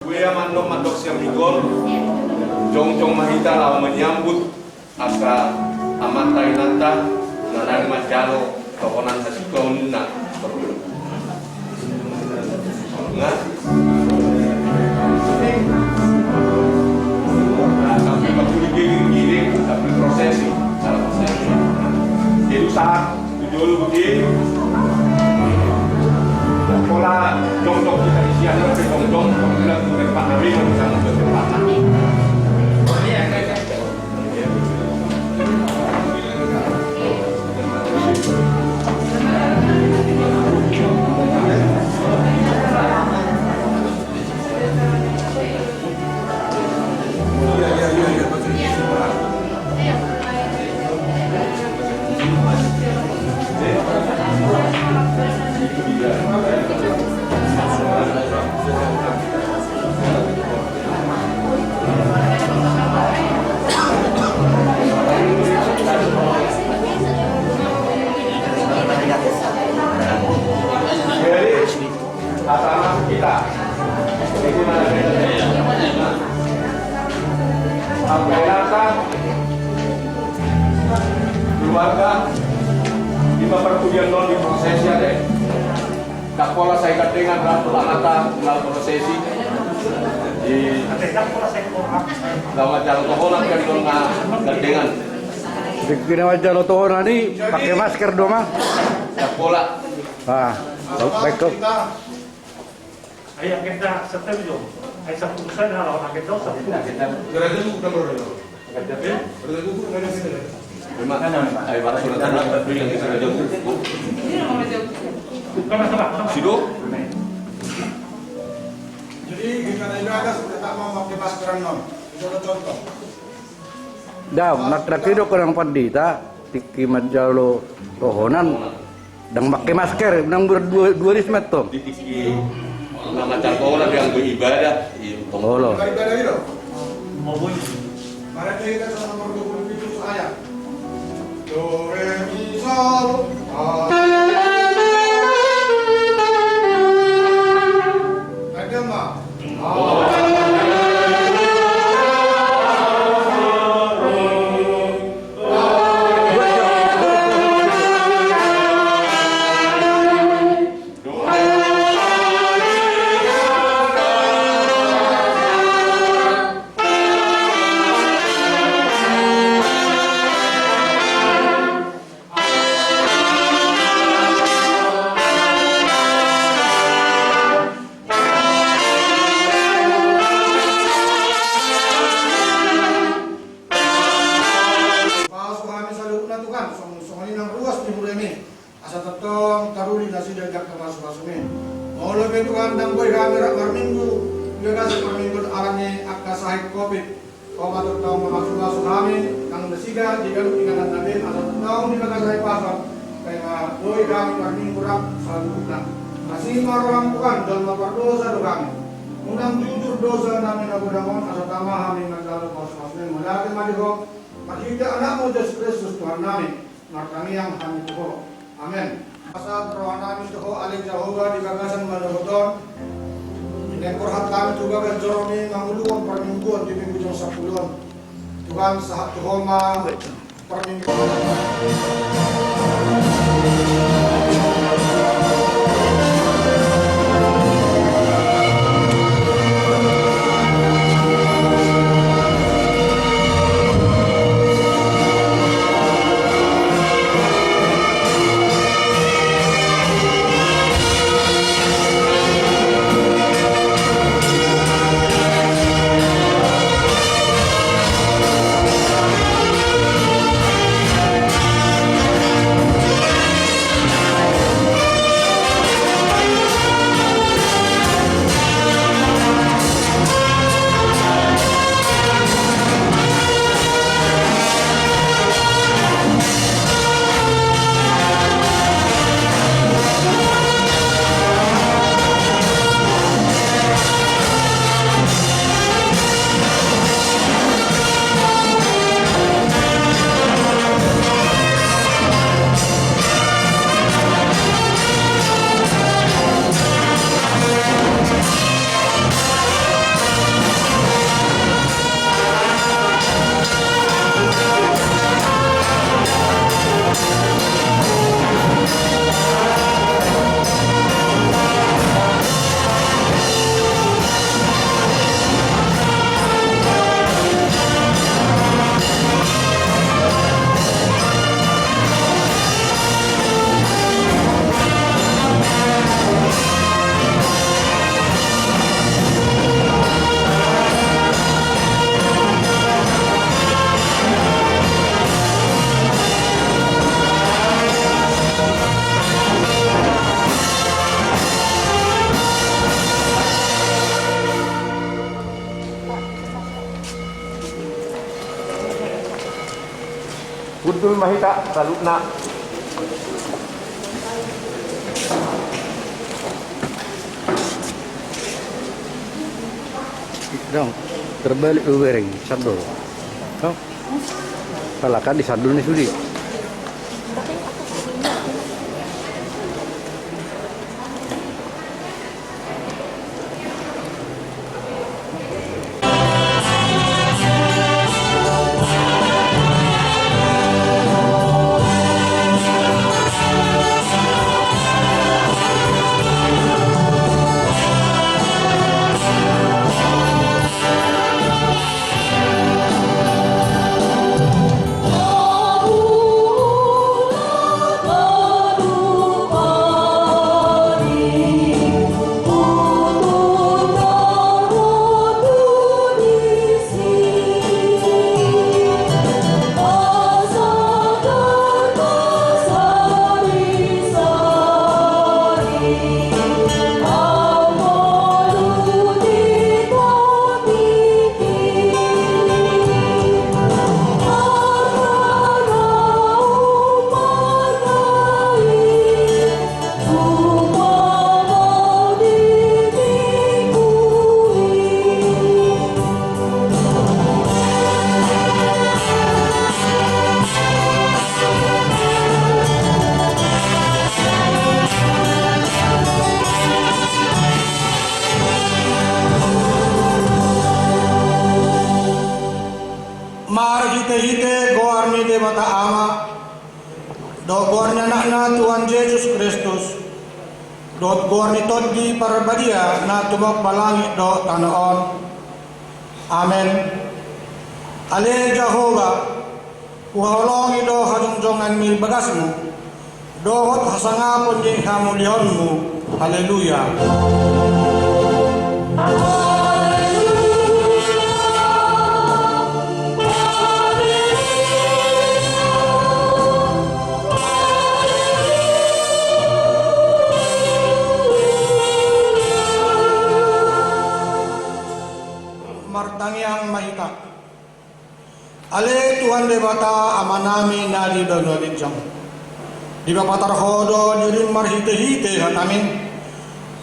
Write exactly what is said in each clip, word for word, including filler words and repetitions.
Ia mandok mandok sian minggu on, jongjong ma hita laho manyambut angka amanta inanta na naeng manjalo tohonan hasuhuton na. Nah, tapi bakuli giring-giring, tapi prosesi, salah prosesi. Jadi usaha. Jolo boti. Pola jongjong hita di sian, jongjong, jongjong, jongjong, jongjong. Jadi, asal masuk kita. Sampai datang keluarga, di parpudian on di prosesi ada. Ndang pola sai gandengan, ndang pola hata, ndang prosesi. Di, ndang manjalo tohonan kan, ndang gandengan. Di, di na manjalo tohonan i pake masker do ma. Ndang pola. Ah, baik, kok. Ai agenda setel jo. Ai sapuluh sai na lawan agenda sapuluh. Gereja buku kan, Bro? Gereja buku kan, gereja buku. Memang, ai, baru surat tanah, tapi yang kita gereja buku. Sido? Jadi, gimana ini ada sudah tak mau pakai masker, non? Itu contoh. Ndang, na terakhir do, Amang Pandita, tingki manjalo tohonan, ndang pake masker, ndang ber-, dua, dua baris ma tong. Di tingki na manjalo tohonan, ndang beribadah, iya, tong. Olo. Ibadah gitu. Mana dia kita sama nomor dua puluh tujuh saya. Do, re, mi, sol, fa. Ada, Mak? Pasu hami saluhutna Tuhan, songon, songon i nang ruas ni huriaM i. Asa tongtong taruli nasida di angka pasupasu-Mi. Molo pe Tuhan, ndang boi hami rap marminggu di bagasan parmingguon ala ni angka sahit covid. Ho ma tongtong mamasupasu hami, nang nasida di ganup inganan na be, asa tongtong di bagasan hahipason, ai ma boi hami marminggu rap saluhutna. Asi ma rohaM Tuhan, jolma pardosa do hami. Unang jujur dosanami na godang on, asa tama hami manjalo pasupasu-Mi, mauliate ma di Ho, marhite AnakMu Jesus Kristus Tuhannami. Martangiang hami tu Ho. Amen. Pasahat rohanami tu Ho, ale Jahowa, di bagasan manogot on. Inengkor hami tu bagas joroMi manguluhon parmingguon di minggu jong sapuluon. Tuhan, sahat tu Ho ma parmingguon. Hundul ma hita saluhutna. Dong, terbalik lu bereng, sandal. Dong. Pala kan disandal ni sude. Marhitehite goar ni Debata Ama, dohot goar ni Anakna Tuhan Jesus Kristus, dohot goar ni Tondi Parbadia na tumompa langit dohot tano on. Amen. Ale Jahowa, huhaholongi do hajongjongan ni bagasmu, dohot hasangapon ni hamuliaonmu. Haleluya. Martangiang ma hita. Ale Tuhan Debata Amanami na di banua ginjang, dipapatar Ho do dirim marhitehite hatami,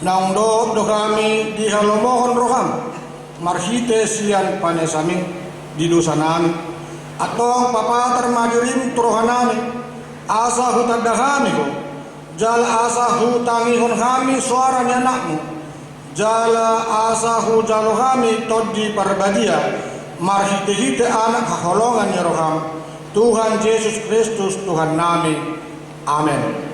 naung dohot do hami dihalomohon roham marhite sian panesami di dosanami. Antong papatar ma dirim tu rohanami, asa hutanda hami Ho, jala asa hutangihon hami soara ni Anakmu, jala asa hujalo hami Tondi Parbadia marhitehite Anak haholongan ni roham, Tuhan Jesus Kristus Tuhannami. Amen.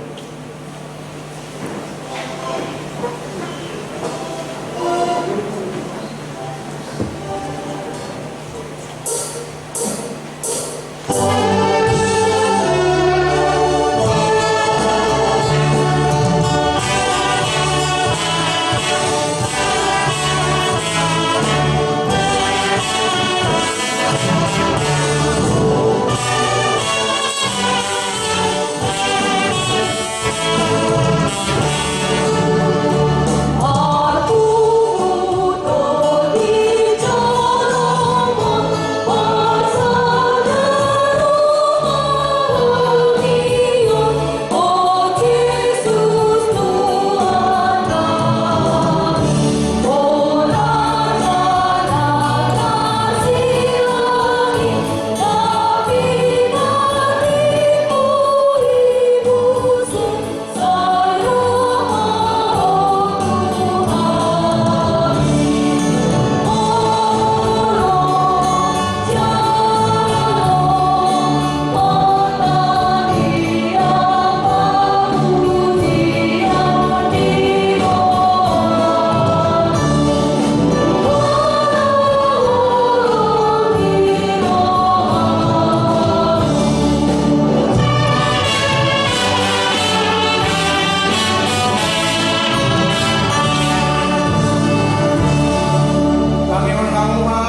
Tangihon hamu ma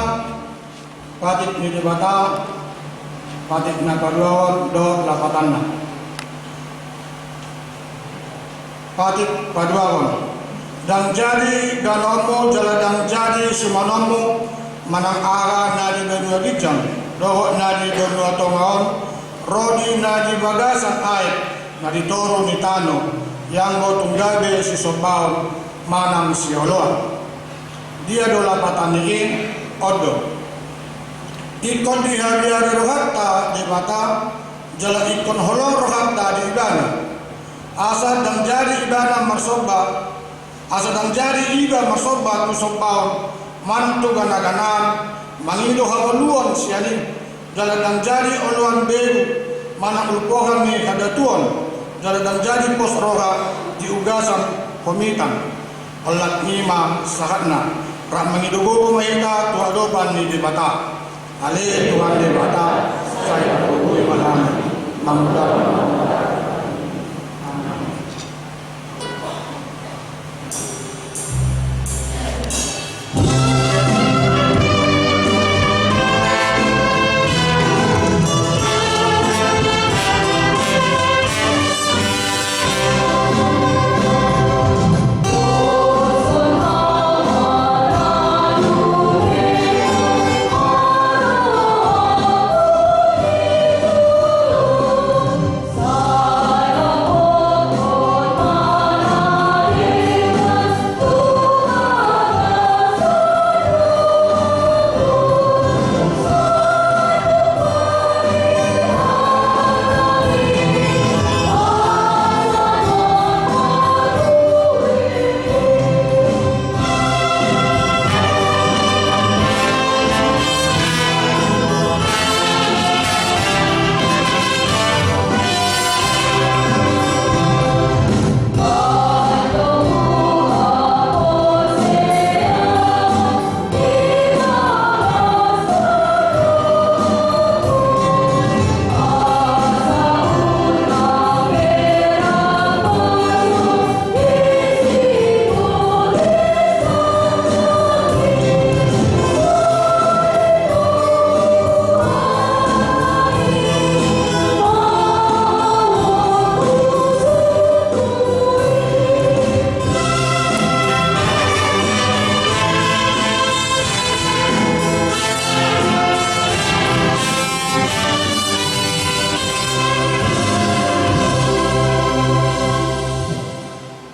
patik ni Debata, patik na paduahon dohot lapatanna. Patik paduahon. Ndang jadi danaonmu jala ndang jadi sumanonmu manang aha na di banua ginjang dohot na di banua tonga on, Ro di na di bagasan aek, na di toru ni tano, ianggo tung gabe sisombaon manang sioloan. Dia do lapatan ni i? On do. Ingkon dihabiari rohanta Debata, jala ingkon holong rohanta di Ibana. Asa ndang jadi Ibana marsomba, asa ndang jadi iba marsomba tu sombaon manang tu ganaganaan, mangido hangoluon sian i, jala ndang jadi oloan begu manang ulpohan ni hadatuon, jala ndang jadi pos roha di ugasan homitan. Olat ni i ma sahatna, rap mangido gogo ma hita tu adopan ni Debata. Ale Tuhan Debata, sai targogohi ma hami. Mangula.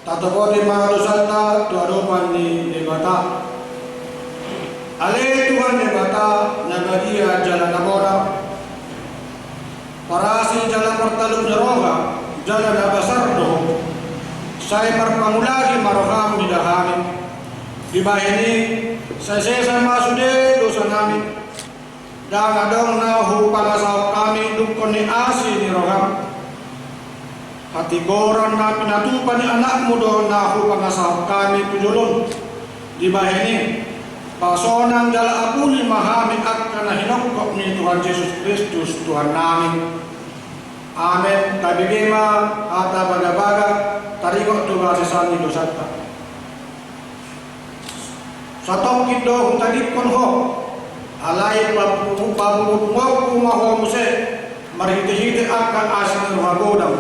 Tatopoti ma dosanta tu adopan ni Debata. Ale Tuhan Debata, na badia jala na bona, parasi jala partalup ni roha, jala na basar do Ho. Sai marpangulahi ma rohaM mida hami. Dibahen i, sai sesa ma sude dosanami. Ndang adong na hupangasahon hami dungkon ni asi ni rohaM. Hatigoran na pinatupa ni AnakMu do na hupangasahon hami tu joloM. Dibahen i, pasonang jala apuli ma hami angka na hinongkop ni Tuhan Jesus Kristus Tuhannami. Amen. Tabege ma hata bagabaga, taringot tu hasesaan ni dosanta. Satongkin do hutadingkon Ho, alai papungu-, papungupunguonku ma Ho muse, marhitehite angka asi ni roha godang.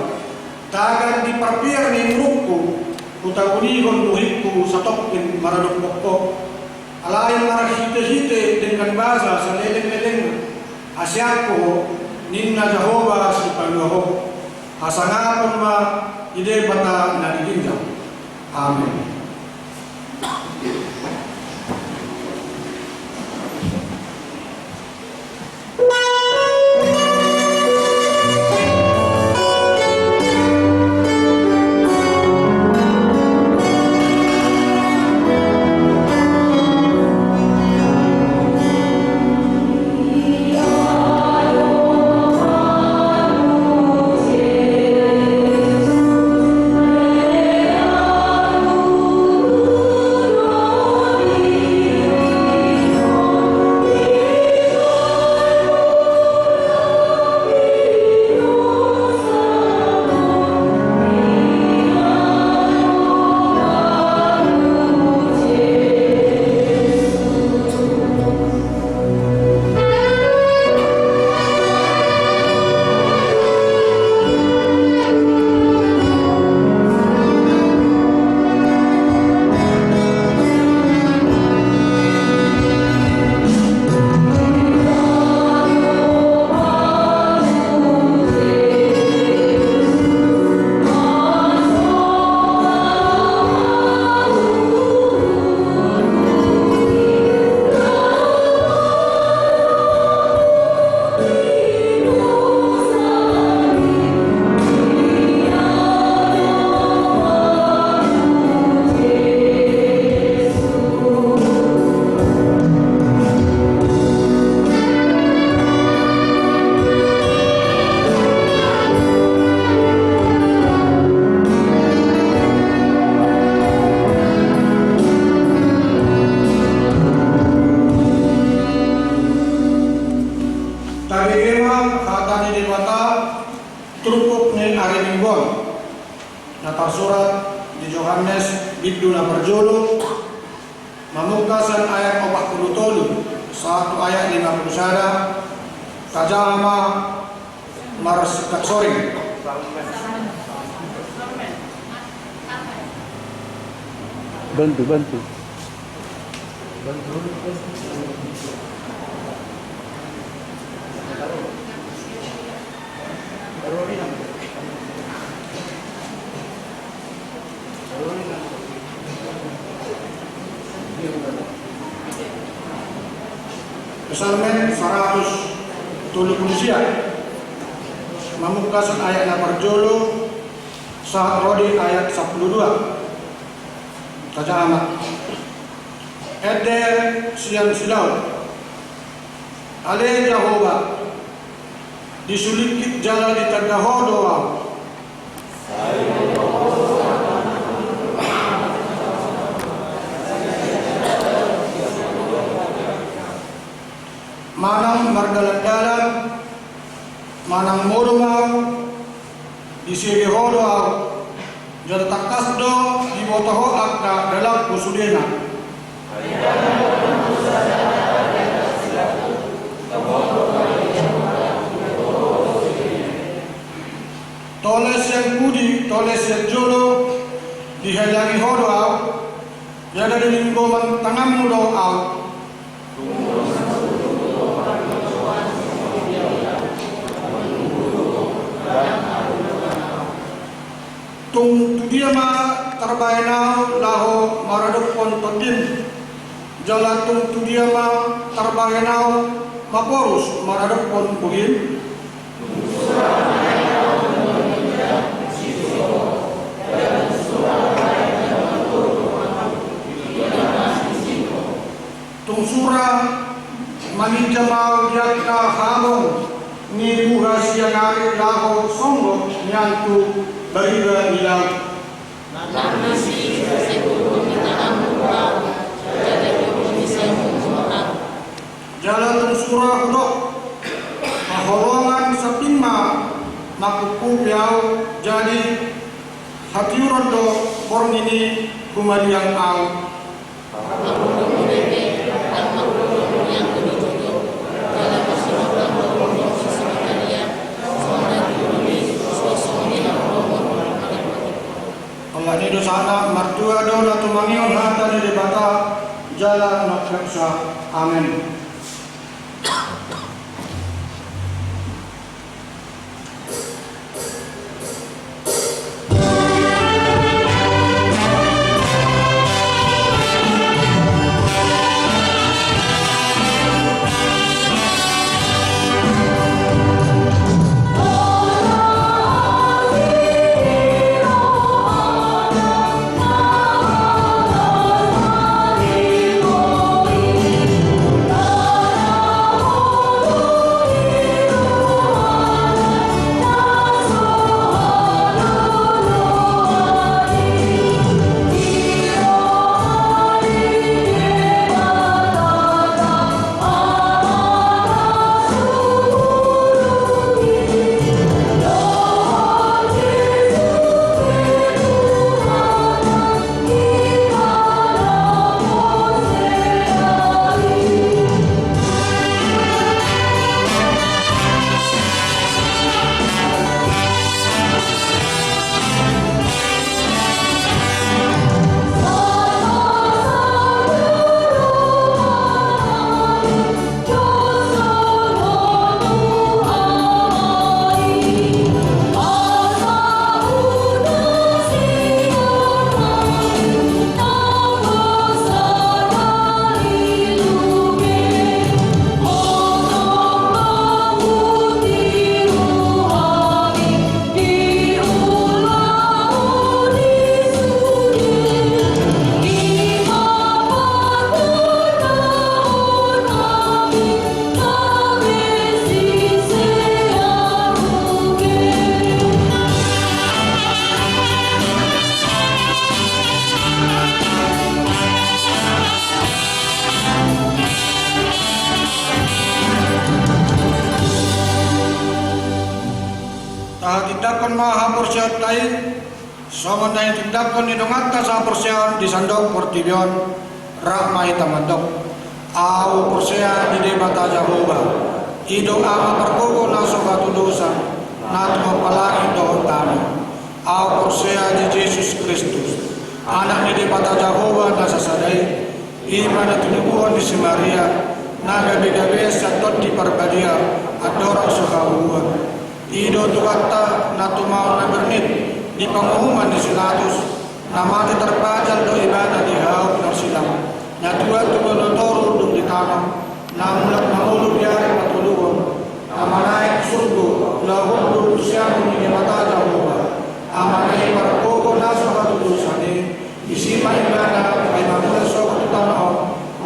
Tagan di parpiar ni umurku, hutagunihon duhingku satongkin maradophon Ho. Alai marhitehite denggan basa saleleng-lelengna, asi angkup Ho, ninna Jahowa Sipalua Ho. Hasangapon ma di Debata na di ginjang. Amen. Di Johannes bindu na parjolo, mamungka sian ayat opat pulu tolu sahat tu ayat lima pulu sada. Tajaha ma marsingkat soring. Bantu, bantu. Psalmen saratus tolu pulu sia, mamungka sian ayat na parjolo sahat ro di ayat sampulu dua. Tajaha ma. Ende sian si Daud. Ale Jahowa, disulingkit jala ditanda Ho do ahu. Manang mardalan-dalan, manang modom ahu, disege Ho do ahu, jala tangkas do diboto Ho angka dalanhu sudena. Tole sian pudi, tole sian jolo, dihalangi Ho do ahu, jala dilinggoman tanganmu do ahu. Tung tu dia ma tarbahen ahu laho maradophon tondim, jala tung tu dia ma tarbahen ahu maporus maradophon bohim? Tung sura manginjam ahu di angka habong ni buha siang ari laho songgop nian tu bariba ni laut. Jala tung sura hudok, haholongan saping ma mangkuphupi ahu, jadi hatiuron do borngin i humaliang ahu. Alani dosana, martua do na tumangihon hata ni Debata jala na umpeopsa. Amen. Tahatindangkon ma haporseaonta i. So Songon na tinadinghon ni donganta saporseaon di sandok portibi on, rap ma hita mandok: Ahu porsea di Debata Jahowa, i do Ama pargogo na so hatudosan, na tumompa langit dohot tano. Ahu porsea di Jesus Kristus, Anak ni Debata Jahowa na sasada i, i ma na tinubuhon ni si Maria, na gabe-gabean sian Tondi Parbadia, andorang so hauhuan. I do Tuhanta na tumaon na bernit di panguhuman ni si Pilatus, na mate tarpajal do Ibana di hau pinarsilang, na tuat tu boto toru dung di tano, na mulak mangolu di ari patoluhon, na manaek tu surgo, laho hundul tu siamun ni Debata Jahowa, Ama na i pargogo na so hatudosan i. Disi ma Ibana paima mulak sogot tu tano on,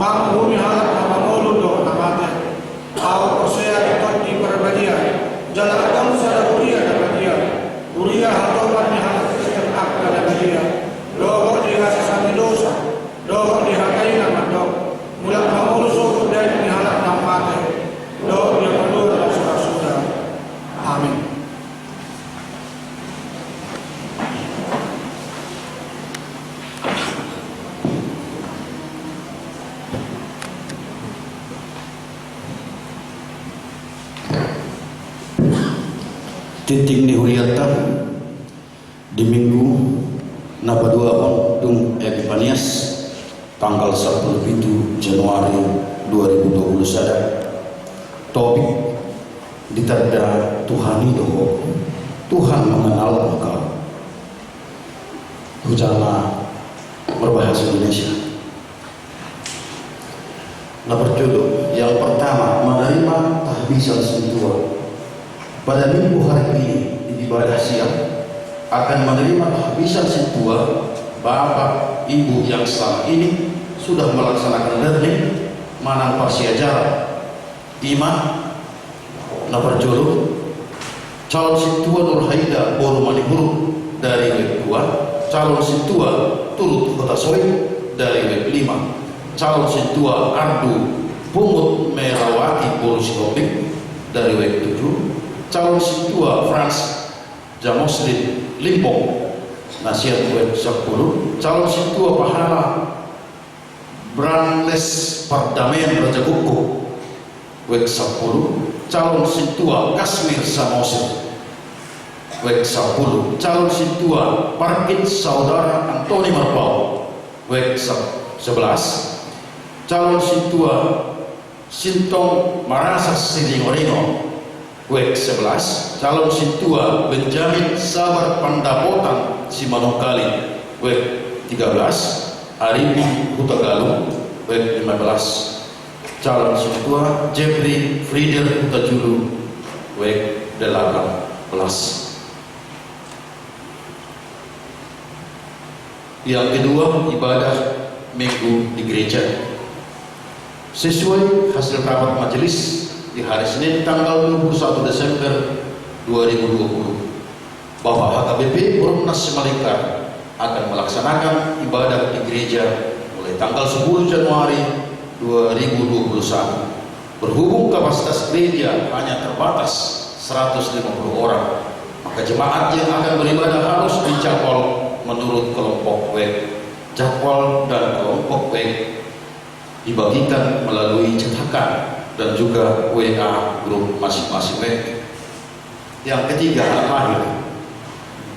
manguhumi halak na mangolu dohot na mate. Ahu porsea di Tondi Parbadia, jala adong sada huria na badia, huria hatopan ni halak Kristen angka na badia, dohot di hasesaan ni dosa, dohot di hata i na mandok: Mulak mangolu sogot Daib ni halak na mate, dohot di hangoluan na so ra suda. Amin. Tingting ni huria ta di Minggu na paduahon dung Epipanias, tanggal sampulu pitu Januari dua ribu dua puluh sada. Topik: Ditanda Tuhan i do ho. Tuhan mengenal engkau. Hujana marbahasa Indonesia. Na parjolo, yang pertama, menerima tahbisan sintua. Pada Minggu hari ini di ibadah siang akan menerima tahbisan sintua bapak ibu yang selama ini sudah melaksanakan learning manang parsiajaran. Ima na parjolo, calon sintua Nurhaida boru Manihuruk dari web dua, calon sintua Turut Hutasoit dari web lima, calon sintua Ardu Pungut Merawati boru Sihombing dari web tujuh, calon sintua Frans Jamoslin Limbong na sian web sepuluh, calon sintua Pahala Branles Pardamaian Raja Gokgo, web sepuluh, calon sintua Kasmir Samosir, web sepuluh, calon sintua Parkit Saudara Antoni Marpau, web sebelas, calon sintua Sintong Marasa Siringoringo, web sebelas, calon sintua Benjamin Sabar Pandapotan Simanungkalit, web tiga belas, Arifin Hutagalung, web lima belas, calon sintua Jeffrey Frieder Hutajulu, web delapan belas. Yang kedua, ibadah Minggu di gereja. Sesuai hasil rapat majelis di hari Senin tanggal dua puluh satu Desember dua ribu dua puluh, Bapak H K B P Perumnas Simalingkar akan melaksanakan ibadah di gereja mulai tanggal sepuluh Januari dua ribu dua puluh satu. Berhubung kapasitas gereja hanya terbatas seratus lima puluh orang, maka jemaat yang akan beribadah harus dijadwal menurut kelompok web. Jadwal dan kelompok web dibagikan melalui cetakan dan juga W A grup masing-masing web. Yang ketiga, anak lahir.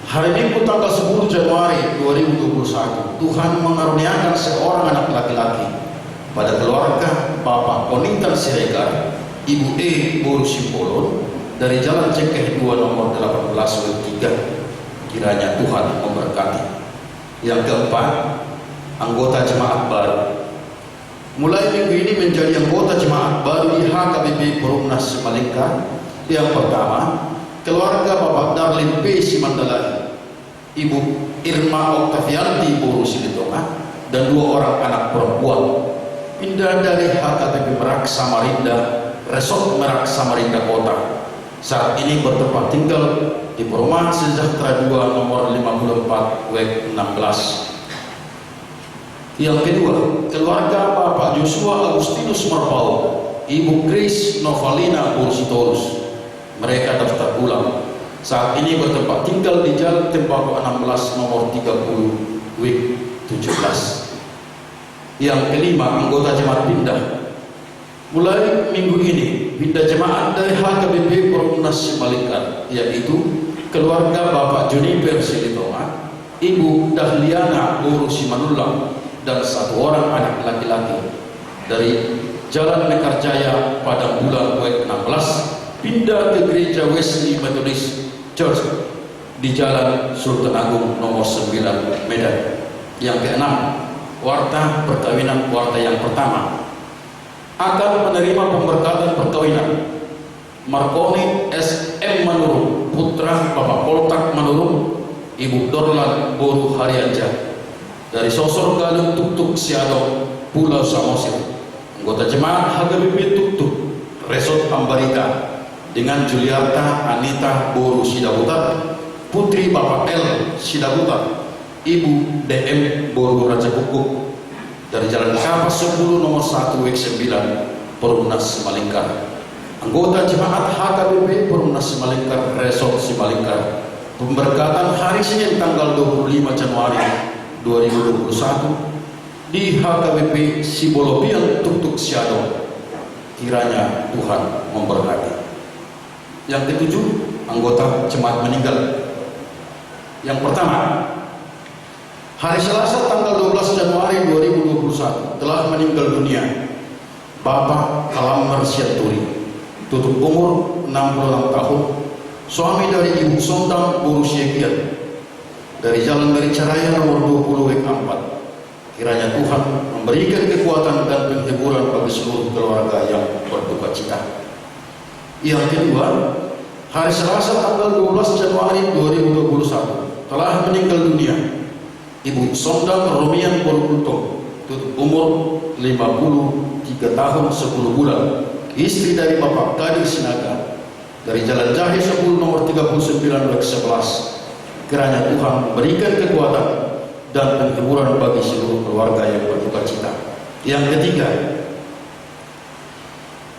Hari Minggu tanggal sepuluh Januari dua ribu dua puluh satu, Tuhan mengaruniakan seorang anak laki-laki pada keluarga Bapak Konintan Siregar, Ibu E boru Simbolon, dari Jalan Cengkeh dua nomor delapan belas W tiga. Kiranya Tuhan memberkati. Yang keempat, anggota jemaat baru. Mulai minggu ini menjadi anggota jemaat baru di H K B P Perumnas Simalingkar. Yang pertama, keluarga Bapak Darlin P Simandalai, Ibu Irma Oktavianti boru Silitonga, dan dua orang anak perempuan. Pindah dari H K B P Merak Samarinda, Resort Merak Samarinda Kota. Saat ini bertempat tinggal di Perumahan Sejahtera dua nomor lima puluh empat W enam belas. Yang kedua, keluarga Bapak Joshua Agustinus Marpaung, Ibu Grace Novalina boru Sitorus. Mereka daftar ulang. Saat ini bertempat tinggal di Jalan Tembako enam belas nomor tiga puluh, wik tujuh belas. Yang kelima, anggota jemaat pindah. Mulai minggu ini, pindah jemaat dari H K B P Perumnas Simalingkar, yaitu keluarga Bapak Juniper Silitonga, Ibu Dahliana boru Simanullang, dan satu orang anak laki-laki, dari Jalan Mekarjaya, Padang Bulan, wik enam belas, pindah ke Gereja Wesley Methodist Church di Jalan Sultan Agung nomor sembilan, Medan. Yang keenam, warta perkawinan warta yang pertama. Akan menerima pemberkatan perkawinan Markoni S M Manurung, putra Bapak Poltak Manurung, Ibu Dorlan boru Harianja, dari Sosor Galung Tuktuk Siadong, Pulau Samosir. Anggota jemaat H K B P Tuktuk, Resort Ambarita, dengan Juliarta Anita boru Sidabutar, putri Bapak L Sidabutar, Ibu D M boru Raja Kukuh, dari Jalan Kapas sepuluh nomor satu, wik sembilan, Perumnas Simalingkar. Anggota jemaat H K B P Perumnas Simalingkar, Resort Simalingkar. Pemberkatan hari Senin tanggal dua puluh lima Januari dua ribu dua puluh satu di H K B P Sibolobiang Tuktuk Siadong. Kiranya Tuhan memberkati. Yang ketujuh, anggota jemaat meninggal. Yang pertama, hari Selasa tanggal dua belas Januari dua ribu dua puluh satu telah meninggal dunia Bapak Kalammer Sianturi, tutup umur enam puluh enam tahun, suami dari Ibu Sondang boru Siagian, dari Jalan Merica Raya nomor dua puluh, wik empat. Kiranya Tuhan memberikan kekuatan dan penghiburan bagi seluruh keluarga yang berduka cita. Yang kedua, hari Selasa tanggal dua belas Januari dua ribu dua puluh satu telah meninggal dunia Ibu Sondang Romian boru Gultom, tutup umur lima puluh tiga tahun sepuluh bulan, istri dari Bapak Kadir Sinaga, dari Jalan Jahe sepuluh nomor tiga puluh sembilan, wik sebelas. Kiranya Tuhan memberikan kekuatan dan penghiburan bagi seluruh keluarga yang berduka cita. Yang ketiga,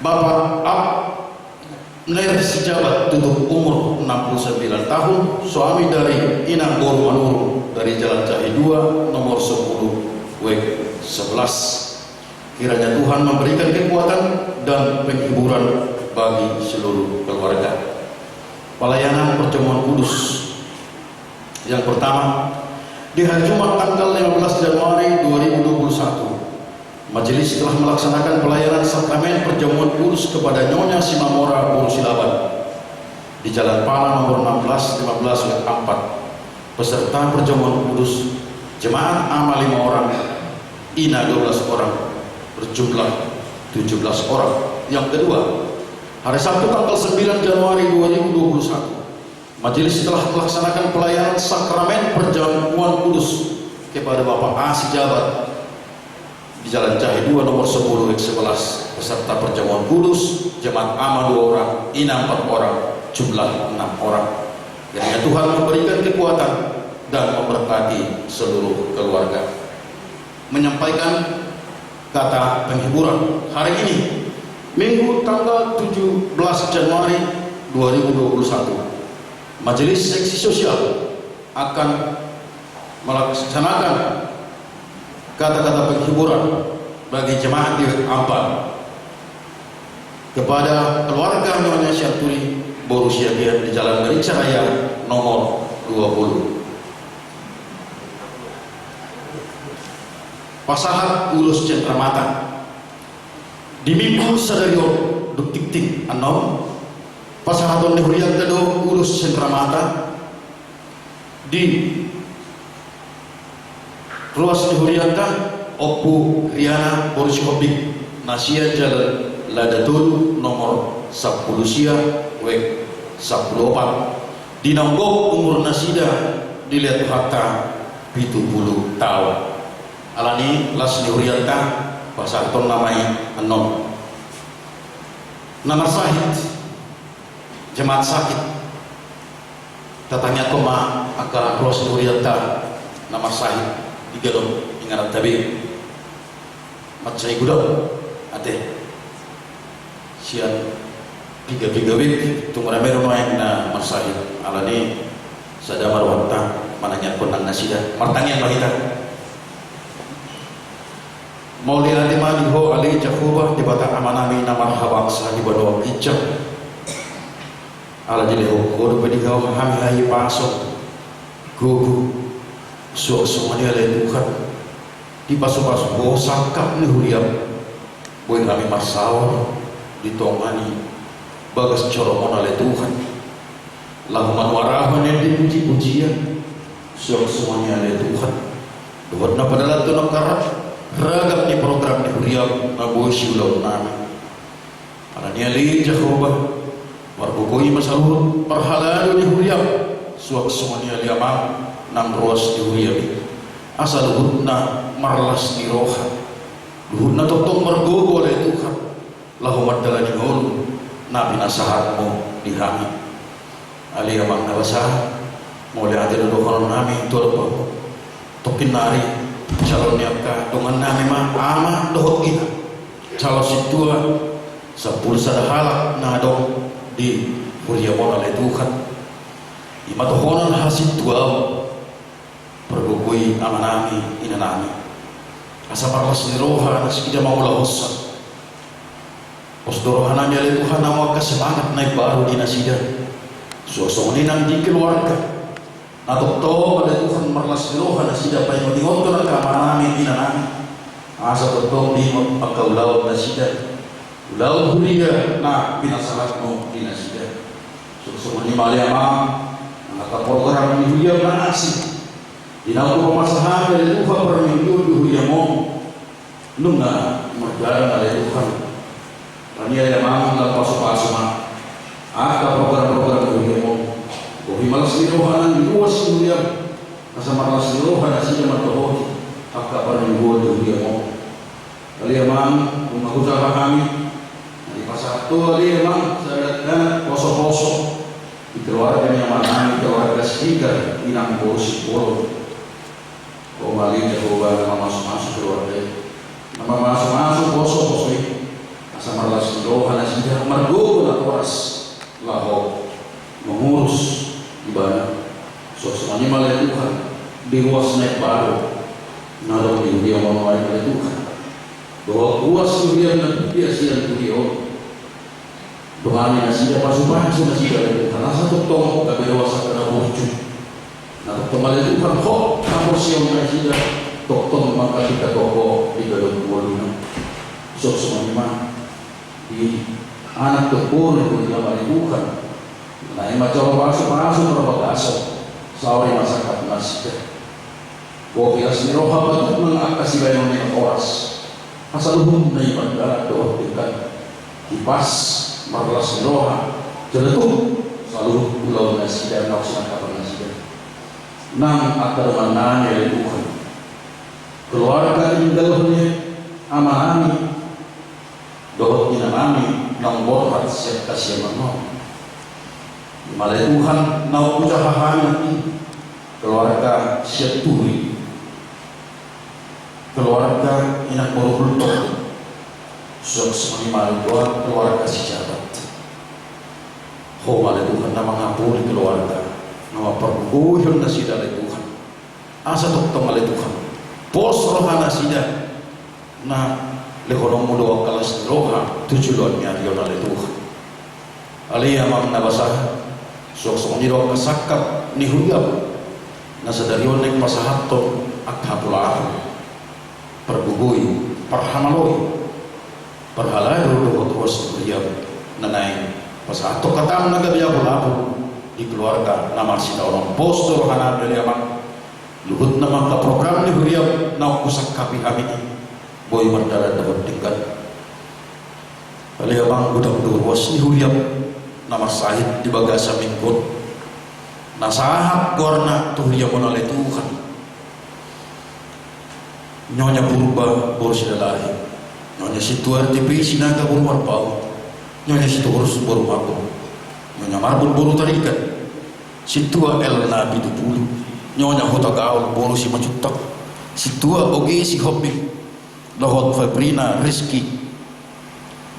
Bapak Abner Sijabat, tutup umur enam puluh sembilan tahun, suami dari Inang boru Manurung, dari Jalan Jahe dua nomor sepuluh, wik sebelas. Kiranya Tuhan memberikan kekuatan dan penghiburan bagi seluruh keluarga. Pelayanan perjamuan kudus. Yang pertama, di hari Jumat tanggal lima belas Januari dua ribu dua puluh satu, majelis telah melaksanakan pelayanan sakramen perjamuan kudus kepada Nyonya Simamora boru Silaban di Jalan Pala nomor enam belas, lima belas, wik empat, beserta perjamuan kudus jemaat ama lima orang, ina dua belas orang, berjumlah tujuh belas orang. Yang kedua, hari Sabtu tanggal sembilan Januari dua ribu dua puluh satu, majelis telah melaksanakan pelayanan sakramen perjamuan kudus kepada Bapak A Sijabat di Jalan Jahe dua nomor sepuluh, wik sebelas, beserta perjamuan kudus jemaat ama dua orang, ina empat orang, jumlah enam orang. Kiranya Tuhan memberikan kekuatan dan memberkati seluruh keluarga. Menyampaikan kata penghiburan hari ini, Minggu tanggal tujuh belas Januari dua ribu dua puluh satu, Majelis Seksi Sosial akan melaksanakan kata-kata penghiburan bagi jemaat di Wek Ampat kepada keluarga Nyonya Sianturi boru Siagian di Jalan Merica Raya nomor dua puluh. Pasahat ulos cendramata. Di Minggu sadari on dung tingting annon, pasahaton ni hurianta do ulos cendramata di ruas ni hurianta, Ompu Riana boru Sihombing, na sian Jalan Lada Tolu nomor sampulu sia, Wek sampulu opat. Di na umur nasida dilehon Tuhanta pitu pulu taon. Alani las ni hurianta, pasahatonna ma i annon. Na marsahit, jemaat sakit, tatangiangkon ma angka ruas ni hurianta na marsahit di ganup ingananta be. Mansai godang ate sian Piga-piga wik tung rame do nuaeng na marsahit. Alani sada ma rohanta manangiangkon nang nasida. Martangiang ma hita. Mauliate ma di Ho ale Jahowa, Debata Amanami na marhabangsa di banua ginjang. Ala dilehon Ho dope di hami hahipason, gogo, suang songon i ale Tuhan, dipasupasu Ho sangkap ni huriaM. Boi hami marsaor di tonga ni bagas joroMon ale Tuhan, laho manuarahon ende puji-pujian, suang songon i ale Tuhan, dohot na padalanhon angka ragam ni program ni huriaM na boi siulaonnami. Alani i ale Jahowa, pargogoi ma saluhut parhalado ni huriaM, suang songon i ale Amang nang ruas ni huriaM i, asa luhutna marlas ni roha, luhutna tongtong margogo ale Tuhan, laho mandalani ngolu na pinasahatMu di hami. Ale Amang na basa, mauliate do dohononnami tu adopanMu. Tongkin nari, calon ni angka dongannami ma ama dohot ina, calon sintua, sampulu sada halak na adong di huriaMon ale Tuhan. I ma tohonan hasintuaon. Pargogoi amanami, inanami, asa marlas ni roha nasida mangulahonsa. Pos do rohanami ale Tuhan, nunga angka semangat na imbaru di nasida. Suang songon i nang di keluarga. Na tongtong ale Tuhan marlas ni roha nasida paingot-ingothon angka amanami, inanami, asa tongtong diingot angka ulaon nasida. Ulaon huria na pinasahatMu di nasida. Suang songon i ma ale Amang, nang angka program ni huriaM na asing di naung hupasahat ale Tuhan parmingguon di huriaMon, nunga mardalan ale Tuhan. Alani i ale Amang, laho pasupasu ma angka program-program ni huriaMon. Bohi ma las ni roha nang di ruas ni huriaM, asa marlas ni roha nasida mandohoti angka parmingguon di huriaMon. Ale Amang, nunga hujaha hami na dipasahat Ho ale Amang, sada dakdanak poso-poso di keluarga ni amanami, keluarga Siregar, inang boru Simbolon. Ho ma ale Jahowa na mamasumasu keluarga i, na mamasumasu poso-poso i, asa marlas ni roha nasida, margogo na horas laho mengurus ibana. Suang songon i ma ale Tuhan, di ruas na imbaru na adong di huriaMon nuaeng ale Tuhan, dohot ruas ni huriaM na tudia sian huria on. Dongani nasida, pasupasu nasida ale Tuhan, asa tongtong gabe ruas angka na burju. Na tongtong ale Tuhan, hot haporseaon nasida, tongtong mangkatindangkon Ho di ganup ngoluna. Suang songon i ma di anak dohot boru ni huriaM ale Tuhan. Naeng ma jalo pasupasu marbagason saur matua sangkap nasida. Bohi las ni roha, patuk nang angka sibahenonna na horas, asa luhutna i mardalan dohot denggan. Hipas marlas ni roha jala tuk saluhut ulaon nasida, naung sinangkapan nasida. Nang angka dongannami ale Tuhan, keluarga tinggal ni amanami dohot inanami naung borhat sian hasiangan on. I ma ale Tuhan naung hujaha hami nangkin, keluarga Sianturi, keluarga inang boru Hultong, suang songon i ma ale Tuhan keluarga Sijabat. Ho ma ale Tuhan na mangapuli keluarga, na mampargogoi nasida ale Tuhan. Asa tongtong ale Tuhan, pos roha nasida, na lehononmu do angka las ni roha tu joloan ni ari on ale Tuhan. Ale Amang na basa, suang songon i do angka sangkap ni huriaM na sadari on naeng pasahathon angka hapulahul, pargogoi, parhamaloi, parhalado dohot ruas ni huriaM na naeng pasahathon hataM na gabe hapulahul di keluarga na marsitaonon. Pos do rohanami ale Amang, luhutna ma angka program ni huriaM naung husangkapi hami i boi mardalan dohot denggan. Ale Amang, godang do ruas ni huriaM na marsahit di bagasan minggu on, na sahat goarna tu huriaM on ale Tuhan. Nyonya Purba boru Silalahi, Nyonya Sintua R T P Sinaga boru Marpaung, Nyonya Sitorus boru Marbun, Nyonya Marbun boru Tarigan, Sintua L Napitupulu, Nyonya Hutagaol boru Simanjuntak, Sintua Oge Sihombing, dohot Febrina Rizky.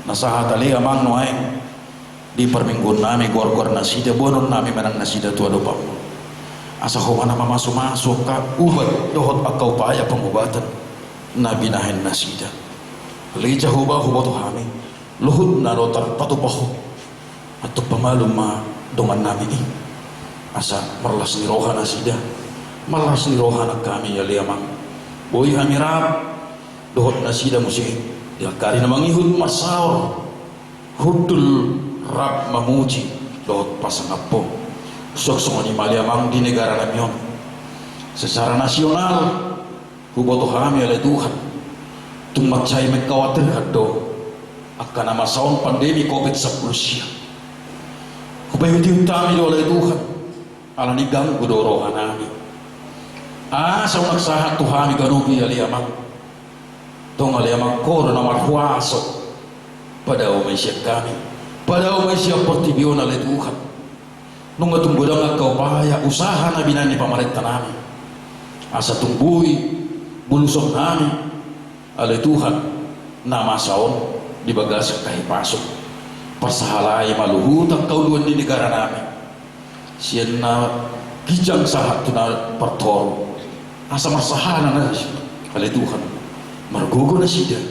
Na sahat ale Amang nuaeng Di parmingguon nami goar-goar nasida, boanon nami manang nasida tu adopanmu. Asa Ho ma na mamasumasu angka ubat dohot angka upaya pangubatan na binahen nasida. Lehon Jahowa, huboto hami, luhutna do tarpatupa Ho. Antong pamalum ma dongan nami i. Asa marlas ni roha nasida, marlas ni roha nang hami ale Amang. Boi hami rap dohot nasida muse di angka ari na mangihut marsaor hundul rap mamuji dohot pasangap Ho. Suang songon i ma ale Amang di negara nami on. Secara nasional, huboto hami ale Tuhan, tung mansai mengkhawatirkan do angka na masa on pandemi Covid sampulu sia. Hupaihut-ihut hami do ale Tuhan, ala ni ganggu do roha nami. Asa unang sahat tu hami ganup i ale Amang. Tong ale Amang, Ho do na marhuaso. Padao ma i sian hami, padao ma i sian portibi on ale Tuhan. Nunga tung godang angka upaya usaha na binahen ni pamarenta nami, asa tung boi buluson hami ale Tuhan na masa on di bagasan hahipason. Parsahalai ma luhut angka uluan ni negara nami. Sian na ginjang sahat tu na partoru. Asa marsahala nasida ale Tuhan. Margogo nasida.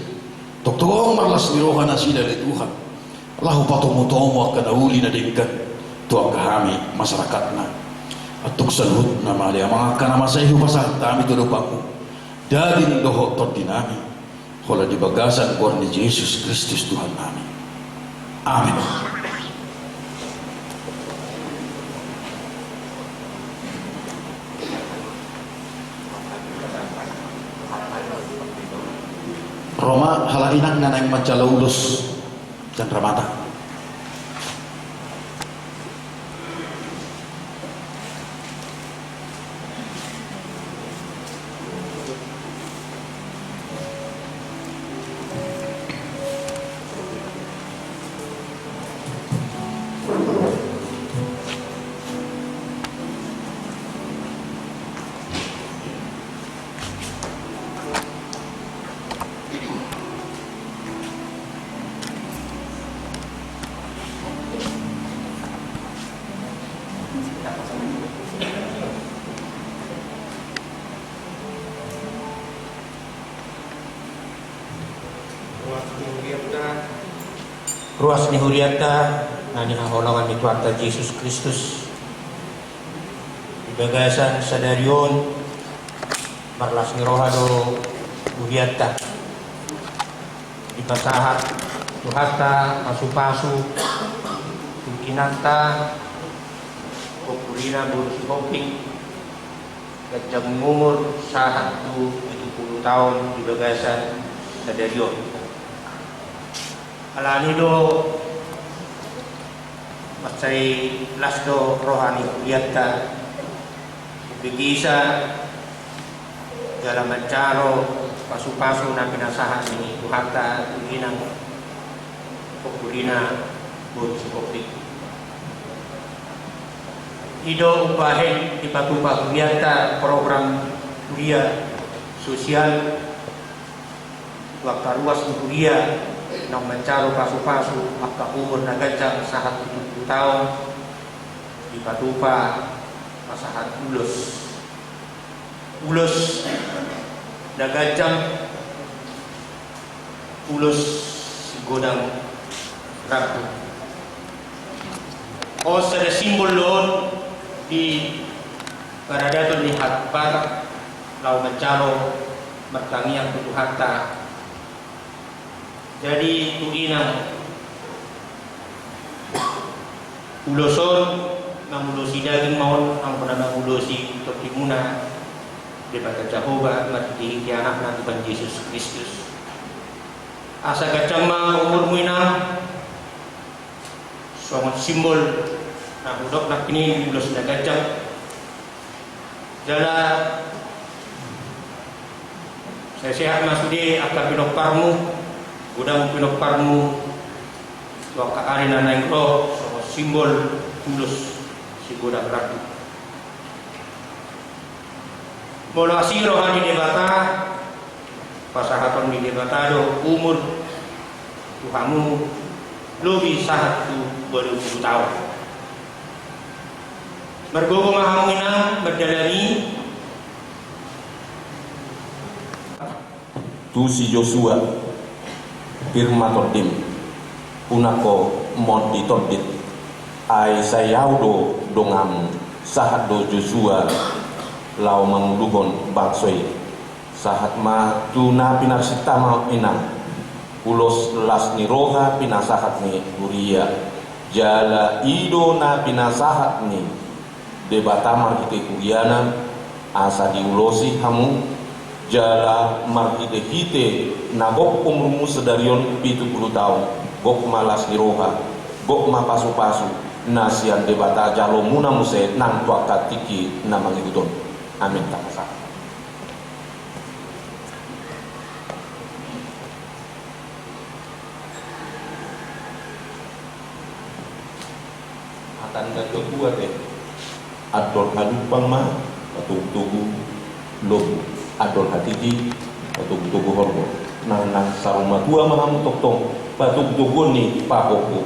Tongtong marlas ni roha nasida ale Tuhan. Laho patomu-tomu angka na uli na denggan tu angka hami masyarakatna. Antong saluhutna ma ale Amang angka na masa i hupasahat hami tu adopanmu. Daging dohot tondi nami. Holan di bagasan goar ni Jesus Kristus Tuhan nami. Amin. Ro ma halak inang na naeng manjalo ulos. Chandra Mata. Ruas ni hurianta na hinaholongan ni Tuhanta Jesus Kristus. Di bagasan sadari on, marlas ni roha do hurianta. Dipasahat Tuhanta pasupasu tu inanta, Ompu Rina boru Sihombing, ganjang umur sahat tu pitu pulu taon di bagasan sadari on. Alani do mansai las do roha ni hurianta, bege ise jala manjalo pasupasu na pinasahat ni Tuhanta tu inang, Ompu Rina boru Sihombing. I do umbahen dipatupa hurianta program huria sosial tu angka ruas ni huria naung manjalo pasupasu angka umur na ganjang sahat pitu pulu taon, dipatupa pasahat ulos. Ulos na ganjang, ulos sigodang rambu. On sada simbol do on di paradaton ni halak Batak laho manjalo martangiang tu Tuhanta. Jadi tu inang, ulos on mangulosi daging ma on, anggo na mangulosi tondimuna Debata Jahowa marhitehite Anakna Tuhan Jesus Kristus. Asa ganjang ma umurmu inang, songon simbol na hudok nangkin i ulos na ganjang. Jala sehat ma sude angka pinomparmu, godang pinomparmu tu angka ari na naeng ro, songon simbol ulos sigodang rambu. Molo asi roha ni Debata, pasahaton ni Debata do umur tu hamu, Lobi sahat tu ualu pulu taon. Margogo ma hamu inang mandalani. Tu si Josua, pir ma tondim, unang ho mondi tondit, ai sai ahu do donganmu, sahat do Josua laho manguluhon bangso i. Sahat ma tu na pinarsinta ma inang, ulos las ni roha pinasahat ni huria, jala i do na pinasahat ni Debata marhite huriana, asa diulosi hamu, jala marhitehite na gok umurmu sadari on pitu pulu taon, gok ma las ni roha, gok ma pasupasu na sian Debata jalomuna muse nang tu angka tingki na mangihut on. Amin. Tangkas. Hata ni natuatua pe, andor halumpang ma patogutogu lombu, andor hatiti patogutogu horbo. Nang na saur matua ma hamu tongtong patogutoguon ni pahompu.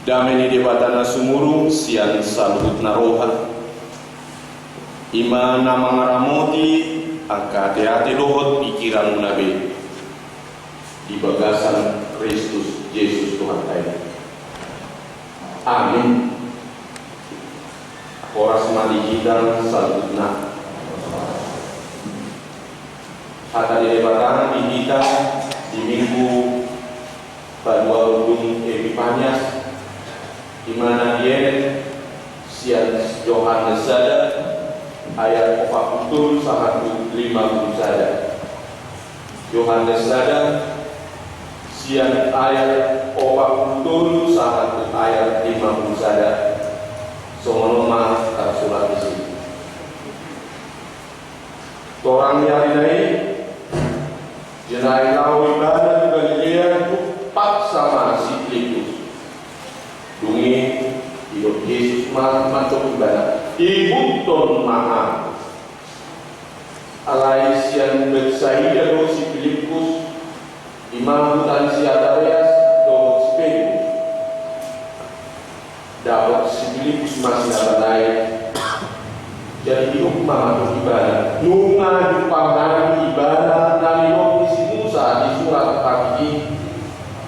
Dame ni Debata na sumurung sian saluhut na roha, i ma na mangaramoti angka ateate dohot pikiranmuna be di bagasan Kristus Jesus Tuhanta i. Amin. Horas ma di hita saluhutna. Hata ni Debata di hita di Minggu paduahon dung Epipanias, i ma na dienet sian Johannes sada ayat opat pulu tolu sahat tu lima pulu sada. Johannes sada sian ayat opat pulu tolu sahat tu ayat lima pulu sada. Songon on ma tarsurat disi. Torang ni ari na i, jadi laho ibana tu Galilea, tumpak sama si Pilippus. Dung i didok Jesus ma mandok ibana, ihuthon ma ahu. Alai sian Betsaida do si Pilippus, i ma huta ni si Andreas dohot si Petrus. Dapot si Pilippus ma si Natanael. Jadi didok ma mandok ibana, nunga diumpamahon ibana na nidok ni si Musa di surat Patik i,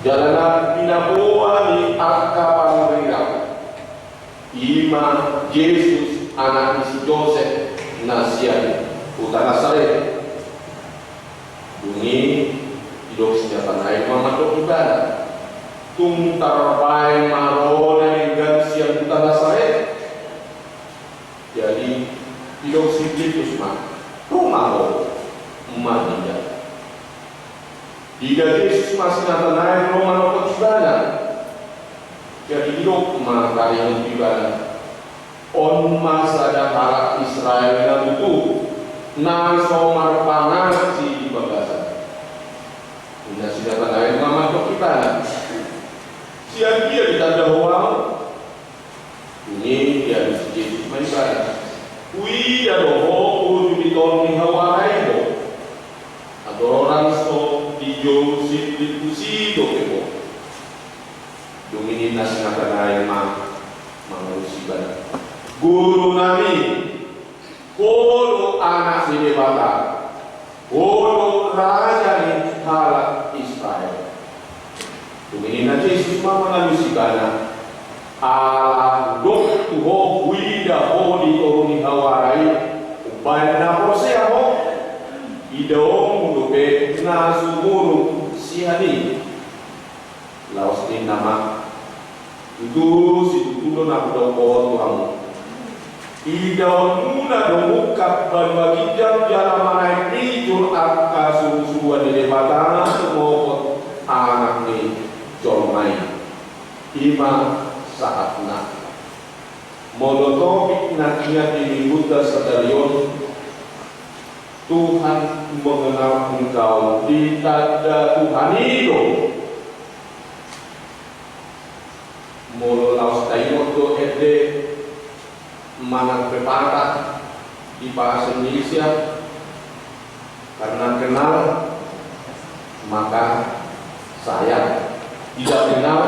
jala na pinaboa ni angka pangirangan. I ma Jesus, anak ni si Josep, na sian huta Nasaret. Dung i didok si Natanael ma mandok ibana, tung tarbahen ma ro na denggan sian huta Nasaret? Jadi didok si Pilippus ma, ro ma ho manida. Diida Jesus ma si Natanael ro manopot ibana. Jadi didok ma taringot tu ibana, on ma sada halak Israel na tutu, na so marpangaji di bagasan. Ninna si Natanael ma mandok ibana, sian dia ditanda ho ahu? Dung i dialusi Jesus ma ibana, huida do ho uju ni toru ni hawara i do. Andorang so dijou si Pilippus i dope ho. Dung i ninna si Natanael ma mangalusi ibana, Guru nami, ho do Anak ni Debata, ho do Raja ni halak Israel. Dung i ninna Jesus ma mangalusi ibana, ala hudok tu ho huida ho di toru ni hawara i, umbahen na porsea ho? Idaonmu dope na sumurung sian i. Laos ninna ma, tutu situtu do na hudok on tu hamu, idaonmuna do mungkap banua ginjang jala manaek mijur angka surusuruan ni Debata sumongkop Anak ni jolma i. I ma sahatna. Molo topik na ingat di minggunta sadari on, Tuhan mengenal engkau, ditanda Tuhan i do. Molo laos taingot do ende manang pepatah di bahasa Indonesia, karena kenal maka sayang, tidak kenal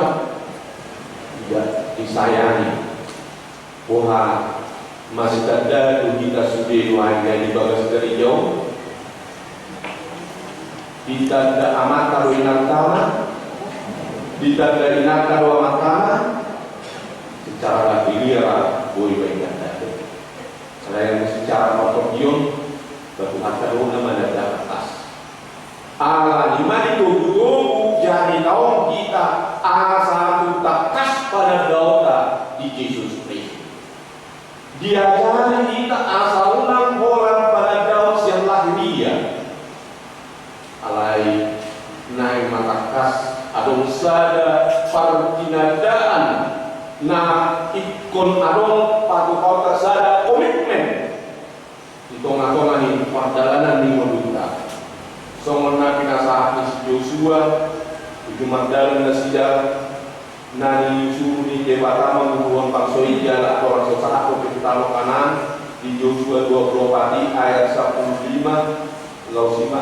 tidak disayangi. Boha ma sitanda tu hita sude nuaeng na di bagas gareja on? Ditanda amanta do inantana? Ditanda inanta do amantana? Secara lahiriah boi ma ditanda. Alai secara partondion, ba Tuhanta do na mananda atas. Alani i ma ditogutogu jari taon hita asa tung tangkas panandaonta di Jesus Kristus. Diajari hita asa unang holan panandaon sian lahiriah. Alai naeng ma tangkas adong sada partinandaan na ingkon adong patupaonta, sada komitmen di tongatonga ni pardalanan ni ngolunta. Songon na pinasahat ni si Josua, uju mardalan nasida na niusuru ni Debata manguruhon bangso i jala atoran so sahat dope tu tano Kanaan, di Josua dua pulu opat i ayat sampulu lima, laos i ma.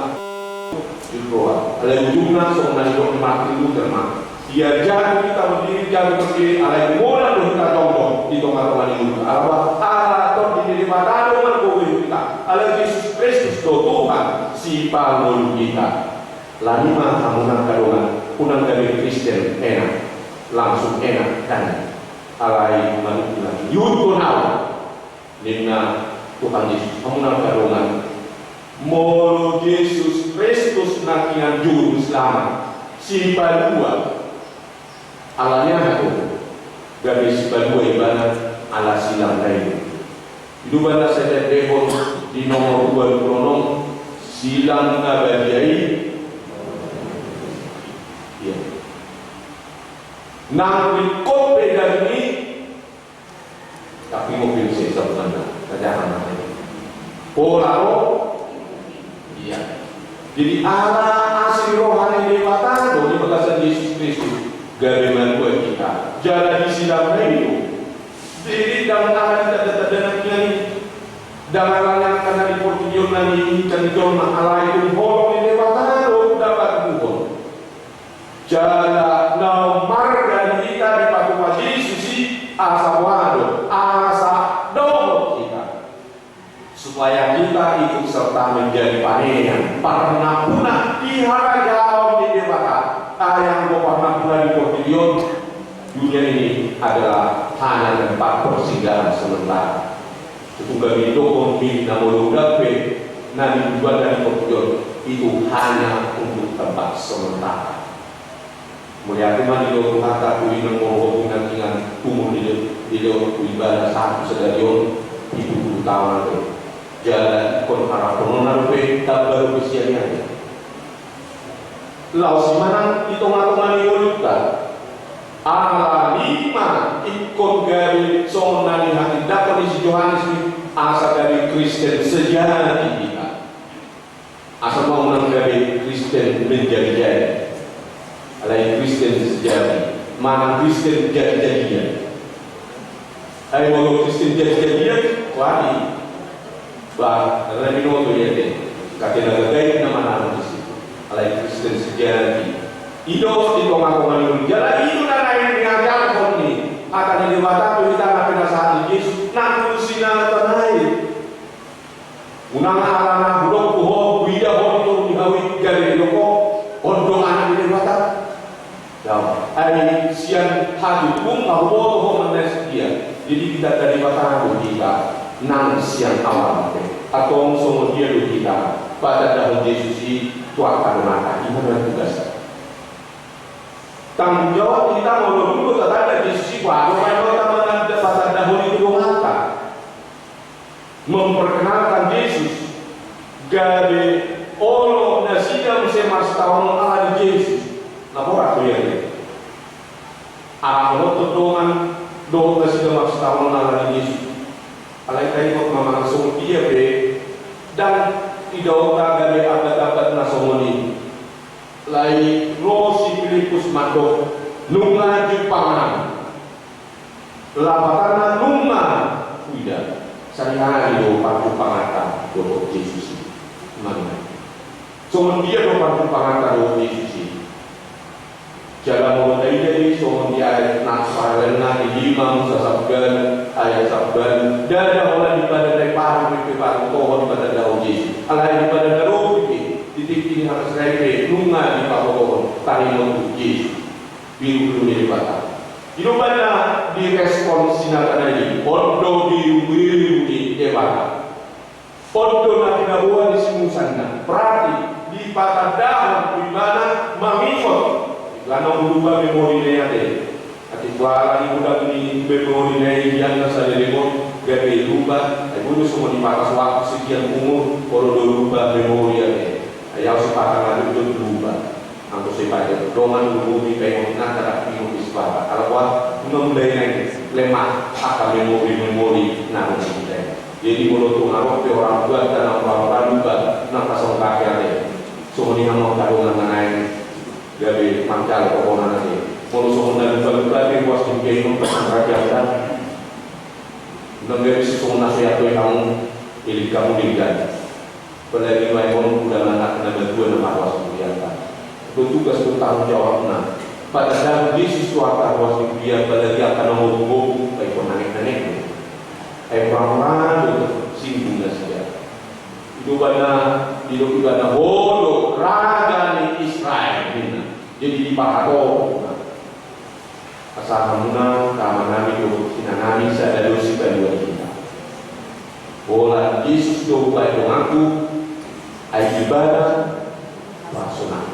Josua. Alai ujungna songon na nidok ni Martin Luther ma, Ia jatuh hita berdiri, jatuh berdiri, alai modal do hita jongjong di tongatonga ni ngolu. Alai ala Tondi ni Debata do margogo hita, alai Jesus Kristus do Tuhan sipangolu hita. Alani i ma hamu angka dongan, unang gabe Kristen enak, langsung enak kan? Alai maruntung lagi iuthon au. Ninna Tuhan Jesus, hamu angka dongan, molo Jesus Kristus nangkiningan juru selamat, sipalua. Alani aha do gabe sipalua ibana? Ala silang na i do. I do umbahen na sai taendehon di nomor dua pulu onom, silang na badia i. Ia. Nang ringkot pe daging i, tapi mobil sesa bukan dah, kerjaan apa ini? Pola ro, ia. Jadi ala asi roha ni Debata do di bagasan Jesus Kristus gabe malua hita. Jala di silang na i do. Jadi ndang ala di tanda-tanda na i, ndang ala ni angka na di portibi on na niinginkan ni jolma, alai tung holong ni Debata do dapatuhon. Jala na ummarga di hita dipatupa Jesus i, asa boha do, asa dohot hita. Supaya kita ikut serta menjadi panean, parnampuna di harajaon ni Debata. Ai anggo parnampuna di portibi on, dunia ini adalah hanya tempat persinggahan sementara. Tung gabe didokhon ninna molo unang pe na nitujuan na di portibi on itu hanya untuk tempat sementara. Mauliate ma dilehon Tuhanta tu inang molo hobung nangkiningan umur dilehon tu ibana sahat tu sadari on pitu pulu taon ate. Jala ingkon harapononna dope tamba dope sian i ate. Laos i ma nang di tongatonga ni ngolunta. Alani i ma ingkon gabe songon na nihatindangkon ni si Johannes i, asa gabe Kristen sejati hita. Asa ma unang gabe Kristen menjadi-jadi. Alai Kristen sejati manang Kristen jadi-jadian. Ai molo Kristen jadi-jadian, wah i. Bah, ala binoto i ate. Kate na gagaik na manang disi. Alai Kristen sejati i do di tongatonga ni ngolu. Jala i do na naeng diajarhon ni hata ni Debata tu hita na pinasahat ni Jesus nang tu si na tanahe. Unang ala na hudok tu ho, huida ho di toru ni hau i, gabe didok ho, on do anak ni Debata. Ai sian hatutubu ma huboto ho manang na setia. Jadi ditanda Debata do hita nang sian awal pe. Antong songon dia do hita patandahon Jesus i tu angka donganna, i ma na tugas. Tanggung jawab hita molo dung do tatanda Jesus i, boha do baen hita mananda patandahon i tu donganta. Memperkenalkan Jesus, gabe olo nasida muse marsitaonon ala ni Jesus. Na borat do i ate. Ala dohot dongan dohot nasida marsitaonon ala ni Jesus. Alai taingot ma manang songon dia pe ndang idaonta gabe abat-abat na songon i. Alai ro si Pilippus mandok, nunga jumpang an. Lapatanna nunga huida. Sahali do parjumpanganta dohot Jesus i. Manang songon dia do parjumpanganta dohot Jesus i? Jala molo taida i songon di ayat na paralelna di lima Musa sabbalu ayat sabbalu, ndada holan di padan na i padan pe pabotohon patandahon Jesus. Alai di padan na robi pe, di tingki ni hata Sirai pe nunga dipabotohon taringot tu Jesus. Birubiru ni Debata. I do umbahen na direspon si na tana i, on do birubiru ni Debata. On do na pinaboa ni si Musa ninna. Berarti dipatandahon tu ibana mangingot. Ibana molo lupa memorina i ate. Ate, boha ala ni godang ni memorina i, hian na saleleng on gabe lupa. Ai boi do songon i, batas waktu sekian umur molo do lupa memori ate. Ai au sipata nga jotjot lupa. Anggo sai pajar dongan, lumobi paingot na tadap ingot di sipata. Ala boha, nunga mulai naeng lemah angka memori-memori na adong di hita i. Jadi molo tung adong pe orang tuanta na mura-mura lupa, nang pasongkaki ate. Songon i hamu angka dongan na naeng gabe manjalo tohonan ate. Molo songon na lupa-lupa pe, ruas di hita i nang pasongkaki ate. Nang gabe songon na so iatoi hamu, ilik hamu denggan. Apalagi nuaeng on uda anak na matua na marlas mulianta. Tugas do tanggung jawabna. Pada dalan Jesus tu angka ruas ni dia, apalagi angka na gogo-gogo, ai hurang nangek-nangek do. Ai hurang-hurang do singgung nasida. I do ibana, i do ibana, ho do raja ni Israel ninna. Jadi dipahatop. Asa hamuna, amanami dohot inanami, sada do sipalua hita. Holan Jesus do hubahen donganku, ai ibana pasonangku.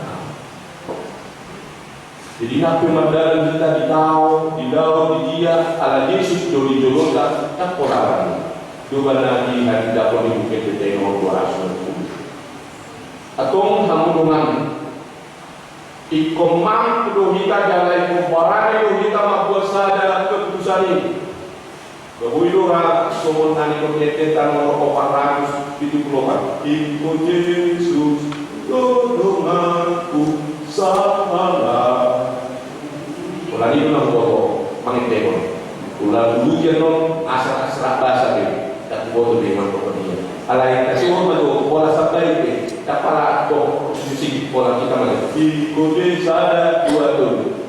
Jadi nang pe mardalan hita di tao, di laut, di dia, ala Jesus do di jolonta, ndang pola ragu. Deba na dihatindangkon di Buku Ende dua ratus dua puluh. Antong hamu dongan, ingkon mampu do hita jala ingkon barani do hita mambuat sada keputusan i. Boi do ra songon na nidok ni ende ta nomor opat ratus pitu pulu opat. Ingkon Jesus do donganku sahalak. Holan i do na huboto mangendehon. Holan uluti annon asa serak basa be. Ndang huboto be mandokkon ia. Alai tasuhut ma do, holan sampai be. Ndang pala do musik, holan hita ma do. Ingkon Jesus sada dua tolu.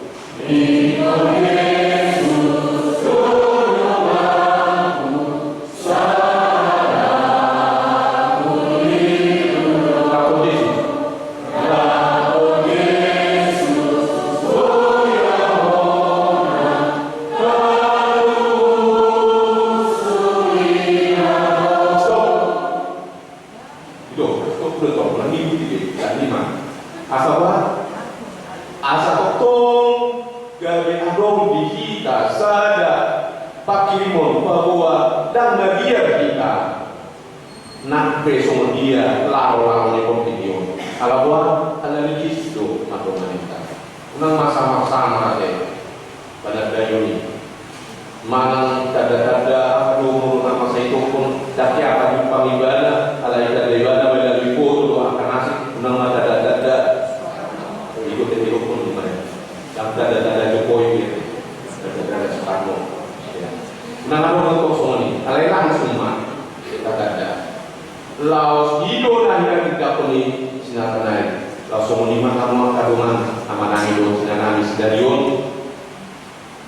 I do, tong do tong, na ngihuti be, na nima. Asa ba, asa tongtong gabe adong di hita sada pangkirimon paboa ndang mabiar hita. Nang pe songon dia laho-laho ni portibi on. Ala boha, ala ni Jesus do mandongani hita. Unang ma samar-samar ate. Panandaion i. Manang tanda-tanda aha do molo na masa i tongkon, ndang pe aha jumpang ibana, alai tanda ibana melalui foto do angka nasib, unang ma tanda-tanda. Ido pe didokkon di mana. Ndang tanda-tanda Jokowi be. Tanda-tanda Soekarno. Ya. Unang adong tong songon i, alai langsung ma. Tanda-tanda. Laos i do na hinatindangkon ni si Natanael. Laos songon i ma hamu angka dongan, amanami dohot inanami sadari on.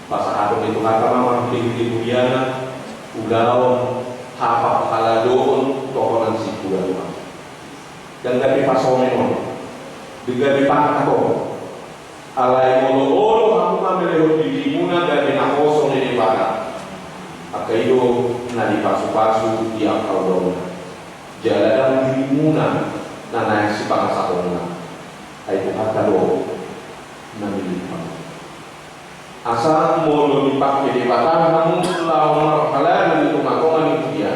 Pasahaton ni Tuhanta ma marhite-hite muliana, ulaon haparhaladoon tohonan singkua dongan. Ndang gabe pasomen on, ndang gabe pangkat on. Alai molo olo hamu mamelehon dirimuna gabe naposo ni Debata, angka i do na dipasu-pasu di angka ulaonna. Jala ndang dirimuna na naeng sipangasahonna, ai Tuhanta do na millit hamu. Asa molo dipangke Debata hamu laho marhalado di tonga-tonga ni huria.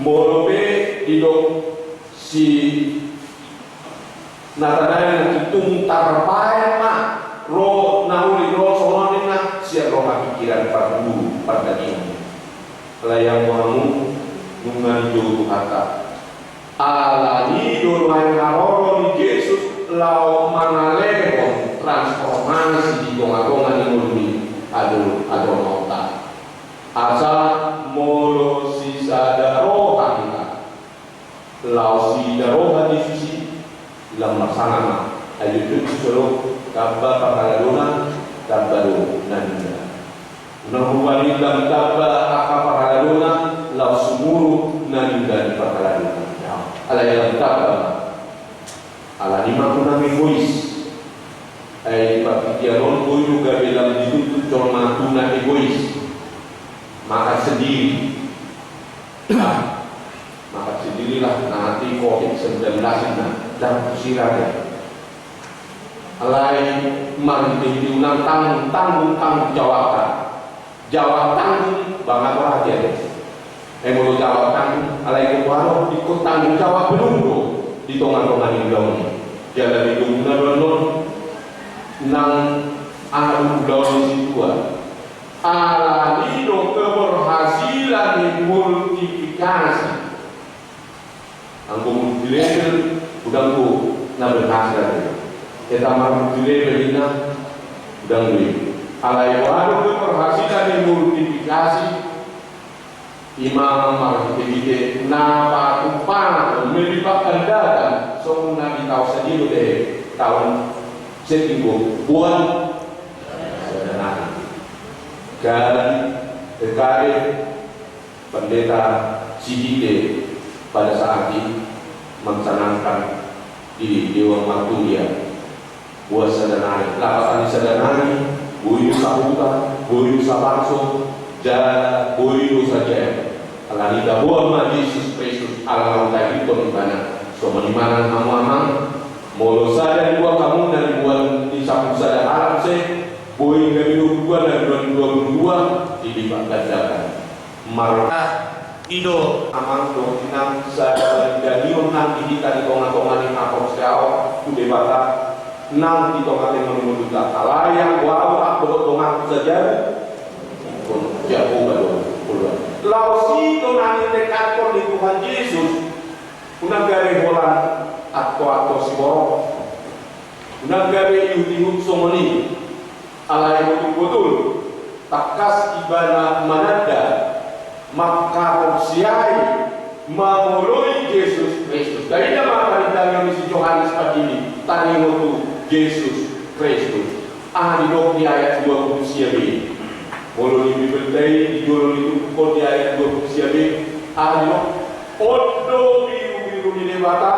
Molo pe didok si Natanael na tung tarbaen ma ro na uli ro songon ninna sian roha pikiran parguru pardagingan. Alai anggo hamu nunga dijou Tuhanta. Ala ni i do nuaeng haroro ni Jesus laho mangalehon transformasi di tonga-tonga ni ngolu ni ado-, adonaonta. Asa molo sisada roha hita laos sisada roha Jesus i, lam marsangap ma. Ai jujur tu solo tamba parhaladona, tamba do na ninna. Unang rupani lam tamba angka parhaladona, laos sumurut na ninna ni parhaladona. Alai lam tamba ma. Ala ni i ma unang egois. Ai di partingkian on boi do gabe lam dituntut jolma tu na egois. Makan sendiri. Makan sendirilah, nanti covid sembilan belas ini. Ndang tu sira be. Alai marhite-hite unang tanggung, tanggung, tanggung jawabta. Jawab tanggung, bangat roha dia. Eh, molo jawab tanggung, alai kemuaro, ingkon tanggung jawab belum do di tonga-tonga ni ulaon i. Jala di tonga-tonga ni ulaon, nang aha do ulaon ni sintua. Ala ni i do keberhasilan ni multiplikasi. Anggo multilevel, godang do na berhasil ate. Hita marmultilevel ninna, godang do i. Alai boha do keberhasilan ni multiplikasi, i ma marhite-hite na patupa, melipatkan data, songon na di taon sadilo be, taon Segi boan sada nari. Kan, kekare Pendeta Sihite pada saat ini mencanangkan di Dewan Marturia. Boan sada nari, lapatan ni sada nari, boi do sahuta, boi do sabangso, jala boi do sajea. Alani i taboan ma Jesus Kristus ala naung tahiton ibana. Songon i ma nang hamu amang, molo sada diboan hamu na diboan ni sampulu sada halak muse, boi gabe dua pulu dua, na diboan dua pulu dua, dilipat gandakan. Mar- I do amang dohot inang, sada dalion nang di hita di tonga-tonga ni haporseaon tu Debata nang di tonga-tonga ni ngolunta. Alai anggo ahu, ahu dohot donganku sajabu, ingkon Jahowa do. Laos i do na nitekadhon ni Tuhan Jesus. Unang gabe holan anto-anto siborok. Unang gabe ihut-ihut songon i. Alai botul-botul, tangkas ibana mananda, mangkaporseai, mangoloi Jesus Kristus. Taida ma parindahan ni si Johannes Pandini taringot tu Jesus Kristus. Aha didok di ayat dua pulu sia be? Molo di Bibelta i, di jolo ni turpuk on, di ayat dua pulu sia be, aha didok? On do birubiru ni Debata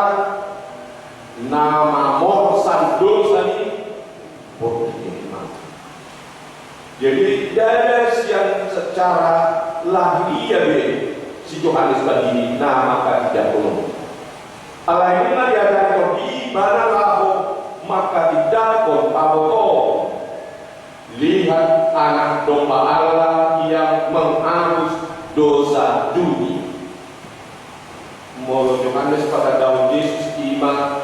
na mamorsan dosa ni portibi on. Jadi, ndada sian secara lahiriah be si Johannes Pandini na mangkatindangkon on. Alai nunga diajarhon ibana laho mangkatindangkon pabotoon. Lihat Anak Domba Allah yang menghapus dosa dunia. Molo Johannes patandahon Jesus, i ma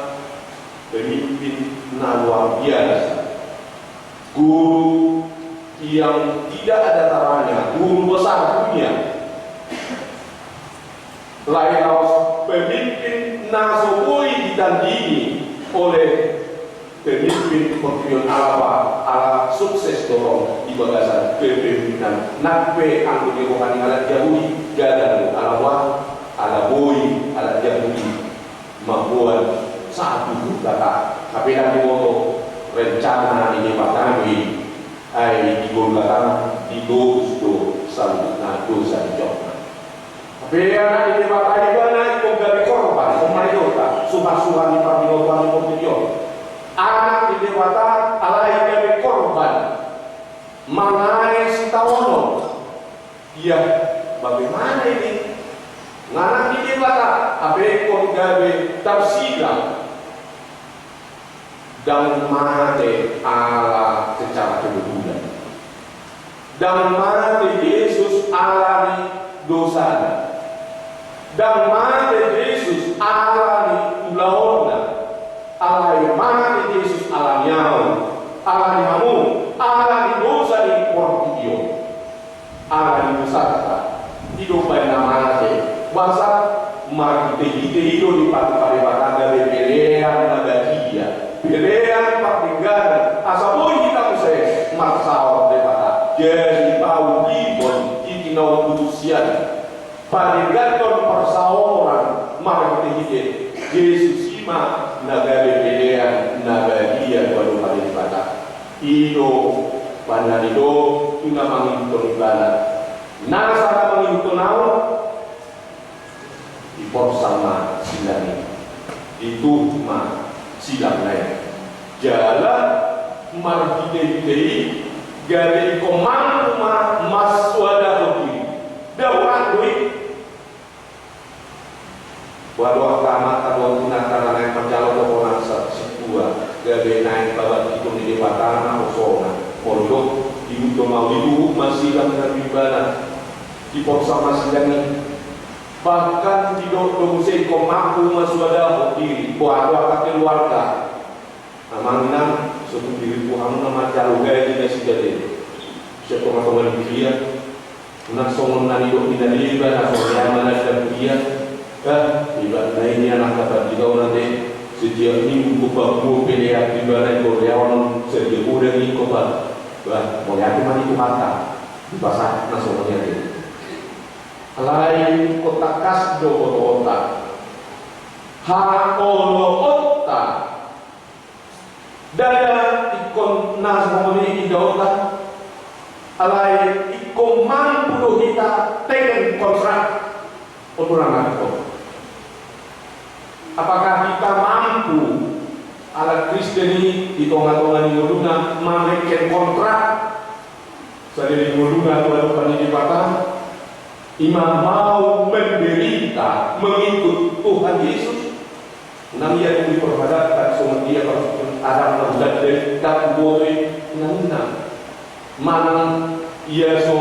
pemimpin na luar biasa. Guru yang tidak ada taranya, guru besar dunia. Laos pemimpin na so boi ditandingi oleh pemimpin portibi on, ala, ala sukses do on di bagasan kepemimpinan. Nang pe anggo di roha ni halak Jahudi gagal do, ala, ala boi halak Jahudi mamboan satu Golgota. Hape ndang diboto rencana ni Debata be i, ai di Golgota ditotus do saluhutna dosa ni jolma. Hape Anak ni Debata ibana ingkon gabe korban, songon i ma didok, suhasuha ni parbinotoan ni portibi on. Anak ni Debata alai gabe korban, mangae sitaonon. Ia, bagaimana ini? Anak ni Debata, hape ingkon gabe tarsilang. Ndang mate ala secara kebetulan. Ndang mate Jesus ala ni dosana. Ndang mate Jesus ala ni ulaonna. Alai mate Jesus ala ni ahu, ala ni hamu, ala ni dosa ni portibi on. Ala ni dosanta. I do umbahen na mate. Boasa? Marhitehite i do dipatupa Debata gabe pelean na badia, pelean pardengganan, asa boi hita muse marsaor Debata. Jadi paulihon di tinaon tutusian, padengganhon parsaoran marhitehite Jesus, i ma na gabe pelean na badia tu adopan ni Debata. I do umbahen na didok tu na mangihuthon ibana. Nasa na mangihuthon ahu, diporsan ma silang i, dituhuk ma silang na i. Jala marhitehite i gabe ingkon mampu ma mansoadahon diri. Daorat do i. Boha do angka amanta dohot inanta na naeng manjalo tohonan satua, gabe naeng pabangkiton ni Debata na hosona. Molo didok, dihuthon ma, dituhuk ma silang na tu ibana, diporsan ma silang i. Bahkan didok do muse ingkon mampu mansoadahon diri. Boha do angka keluarga. Amang inang, so tung dirimpu hamu na manjalo gaji nasida te. Sian tongatonga ni huria. Unang songon na nidok ni na deba, na songon i ma na didok huria. Bah, ibarat na i nian angka pandigaon ate. Setiap minggu pe paboa pelean tu ibana, ingkon lehonon sadia godang ingkon, bah. Bah, mauliate ma di Tuhanta. Dipasahat na songon i ate. Alai ingkon tangkas do botoonta. Haoloonta. Ndada ingkon na songon i idaonta, alai ingkon mampu do hita teken kontrak. Otoran na ingkon. Apakah hita mampu, halak Kristen i, di tonga-tonga ni ngoluna, maneken kontrak? Sadari ngoluna tu adopan ni Debata, ima mau menderita mengikut Tuhan Yesus. Nang ia tu diperhadapkan songon dia parsusun Adam na hulan dari tak botoi nang nang. Manang ia so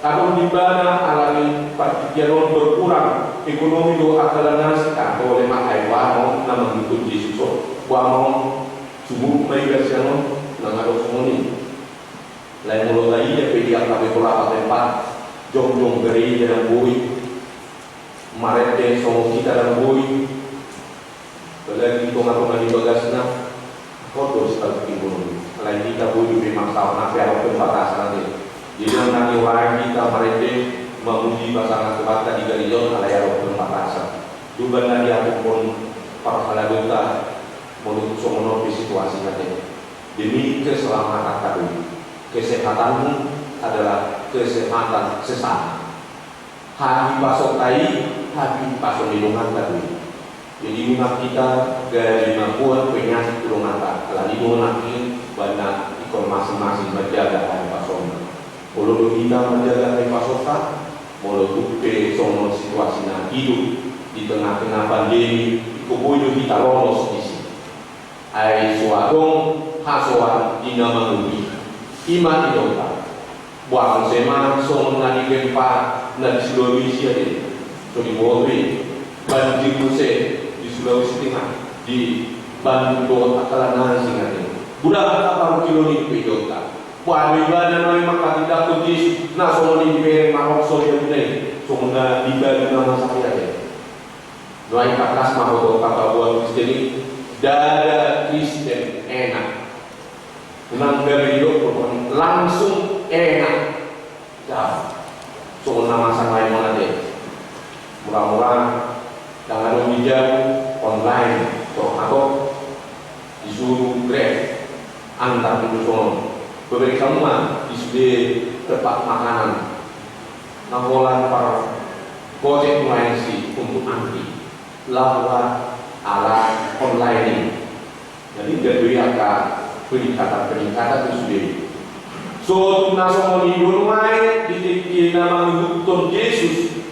adong di bana alani partingkian on berkurang ekonomi do angka na sitangko oleh makai wano na mengikut Yesus on. Wano sumur mai gasian on nang adong songon i. Lain molo taida pe di angka pe bola patempat, jongjong gereja ndang boi, marende songon hita ndang boi, apalagi di tonga-tonga ni bagasna, kotor sekali timbul. Alai hita boi dope maksud na pe adong pembatasan ate. Jadi nang na niurai hita marende mamuji pasangan Tuhanta di gereja on alai adong pembatasan. Duban na diaturhon parhaladota molo songon on pe situasi ate. Demi keselamatan tadi. Kesehatanmu adalah kesehatan sesama. Hahipason tadi, hahipason ni donganta tadi. Jadi unang hita gabe mambuat penyakit tu donganta. Alani do nangkin baen ingkon masing-masing manjaga hahipasonna. Molo do hita manjaga hahipasonta, molo tung pe songon situasi na hidup di tengah-tengah pandemi, ingkon boi do hita lolos disi. Ai so adong hasoan di na manguli. Ima idaonta. Boan muse ma songon na di gempa na di Sulawesi ate. So diboto i banjir muse di Sulawesi Tengah, di Bandung dohot angka na asing ate. Buda angka parungkilon i pe idaonta. Boan do ibana nuaeng manghatindanghon Jesus na songon i dibereng Marokso di abuna i, songon na di balu na masa i ate. Nuaeng tangkas ma ho tu angka paboa Kristen i, ndada Kristen enak. Unang gabe didok langsung enak. Ndang. Songon na masa nuaeng on ate. Mura-mura ndang adong di jabu, online, torop hatop. Disuruh Grab antar tu doson on. Bebere hamu ma di sude tempat makanan na holan pargojek nuaeng si untuk anti. Laho ala online i. Jadi gabe angka peningkatan-peningkatan tu sude. So tung na songon i do nuaeng di tingki na mangihuthon Jesus.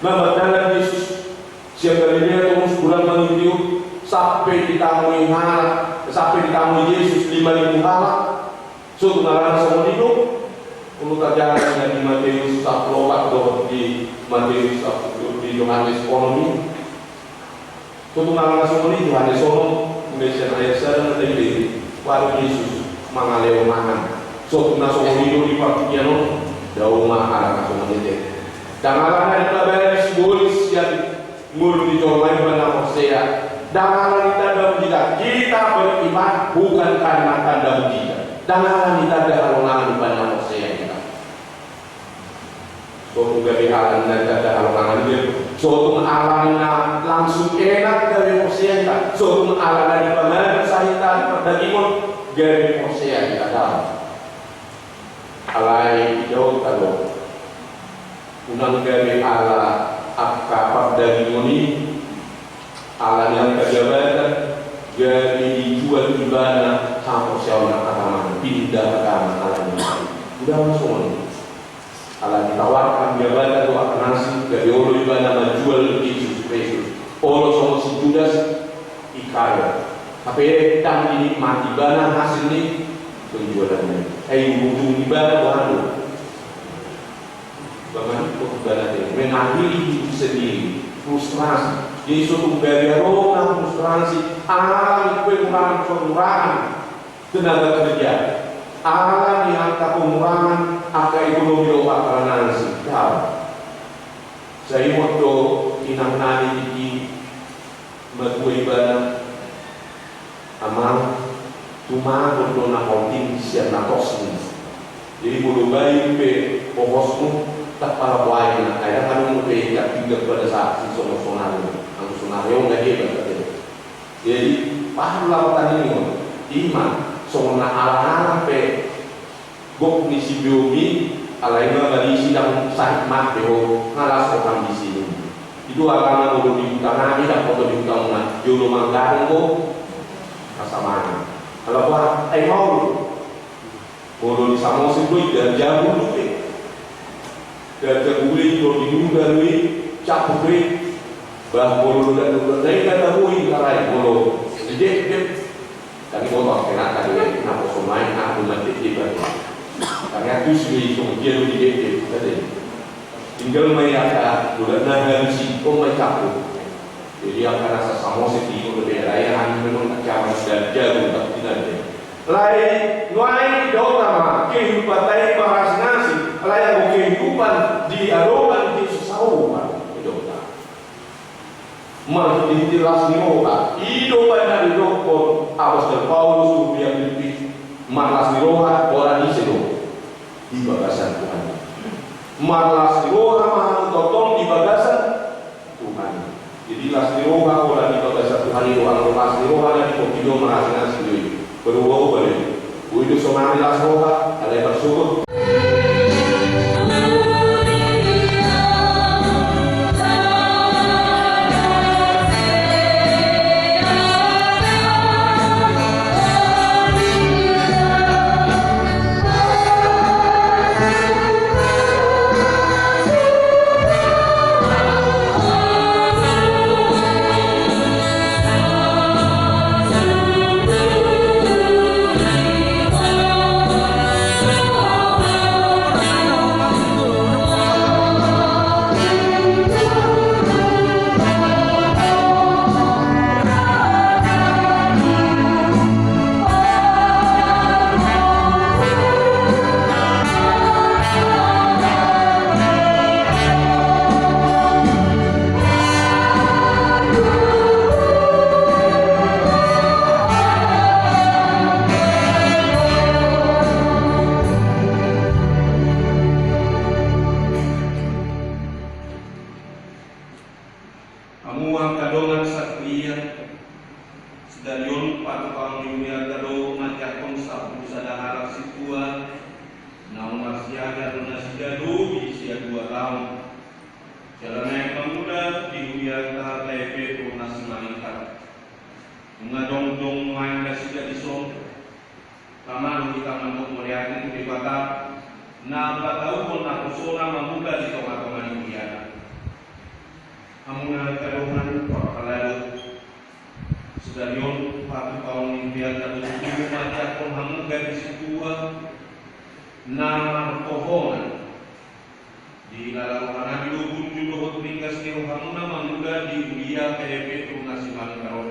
Na mardalan Jesus sian Galilea torus bulan mangihut-ihut sampe ditamui halak, sampe ditamui Jesus lima ribu halak. So tung alana songon i do. Olo tajaha na di Mateus sampulu opat dohot di Mateus sampulu, di Yohanes onom i. So tung alana songon i, Yohanes onom, mulai sian ayat sada na taida i, baru Jesus mangalehon mangan. So tung na songon i do di partingkian on, dao ma halak na songon i ate. Ndang alana dipabahen sibolis sian ngolu ni jolma i umbahen na porsea. Ndang alani tanda mujizat. Kita beriman bukan karena tanda mujizat. Ndang alani tanda halongangan umbahen na porsea hita. So tung gabe alani tanda halongangan i, so tung alani na langsung enak gabe porsea hita. So tung alana dipangadu sahita di pardagingon gabe porsea hita, daong. Alai idaonta do. Unang gabe ala angka pardagingon i, ala ni angka jabatan, gabe dijual ibana haporseaon na agama, pindah agama ala ni i. Unang songon i. Ala ditawarkan jabatan tu angka na asing, gabe olo ibana manjual Jesus Kristus. Olo songon si Judas Iskariot. Hape ndang dinikmati ibana hasil ni penjualanna i. Ai ujung ibana boha do? Bagaimana kok ibana tadi mengakhiri hidup sendiri, frustrasi. Jadi so tung gabe adong na frustrasi, alani pengurangan-pengurangan tenaga kerja, alani angka pengurangan angka ekonomi dohot angka na asing. Daong. Sai imot do inang nami tingki matua ibana, Amang, tumagon do na holting sian na tos ni. Jadi molo baen pe hohosmu, ndang pala boaena, ai ndang adong dope tinggal pada saat si songon sonari. Anggo sonari on nunga hebat ate. Jadi paham laho tani on. Ima songon na alang-alang pe gok ni si beom i, alai ma marisi dang sahit mate ho, nga las roham di sini. Itu alana molo di huta nami, dang poto di hutamuna, jolo manggadang ho, rasa mangan. Ala boha, ai maol. Molo di Samosir do i, darjabu do pe. Darjabu do i, molo di huta do i, capu pe. Bah, molo do dan do dan, dai na boi, arai, molo di depdep. Tadi boto, kena tadi, na poso main, na aku mati di batu. Tadi aku sih, so dia di depdep, tadi. Tinggal mai angka, do dan na halusi, on mai capu. Jadi angka na sa Samosir di, molo di daerah, ya, anu memang tak jaman, darjabu, tak tidak. Alai nuaeng didok ma, kehupanta i marasi-asi, alai anggo kehidupan di adopan di Jesus saopan, didok ma. Marhite las ni roha, i do umbahen na didokkon apostel Paulus tu huria Pilippi, marlas ni roha, holan ise do? Di bagasan Tuhan. Marlas ni roha ma hamu tongtong di bagasan Tuhan. Jadi las ni roha, holan di bagasan Tuhan i do, anggo las ni roha na di pongki do marasi-asi do i. Berubah-ubah do i. Boi do sonari las roha, alai marsogot. Hamu angka dongan sakuria, sadari on patupaon ni huria do manjangkon sampulu sada halak sintua, naung marsiajar do nasida dohot sian dua taon. Jala naeng mangula di huria H K B P Purna Simalingkar. Nunga jongjong nuaeng nasida dison. Tama do hita mandok mauliate tu Debata, na patauhon naposona mangula di tonga-tonga ni huriana. Hamuna angka dongan parhalado, sadari on patupaon ni hurianta do tutu manjangkon hamu gadis sintua na martohonan. Dilala rohanami do gunju dohot ringgas ni rohamuna mangula di huria H K B P Purna Simalingkar on.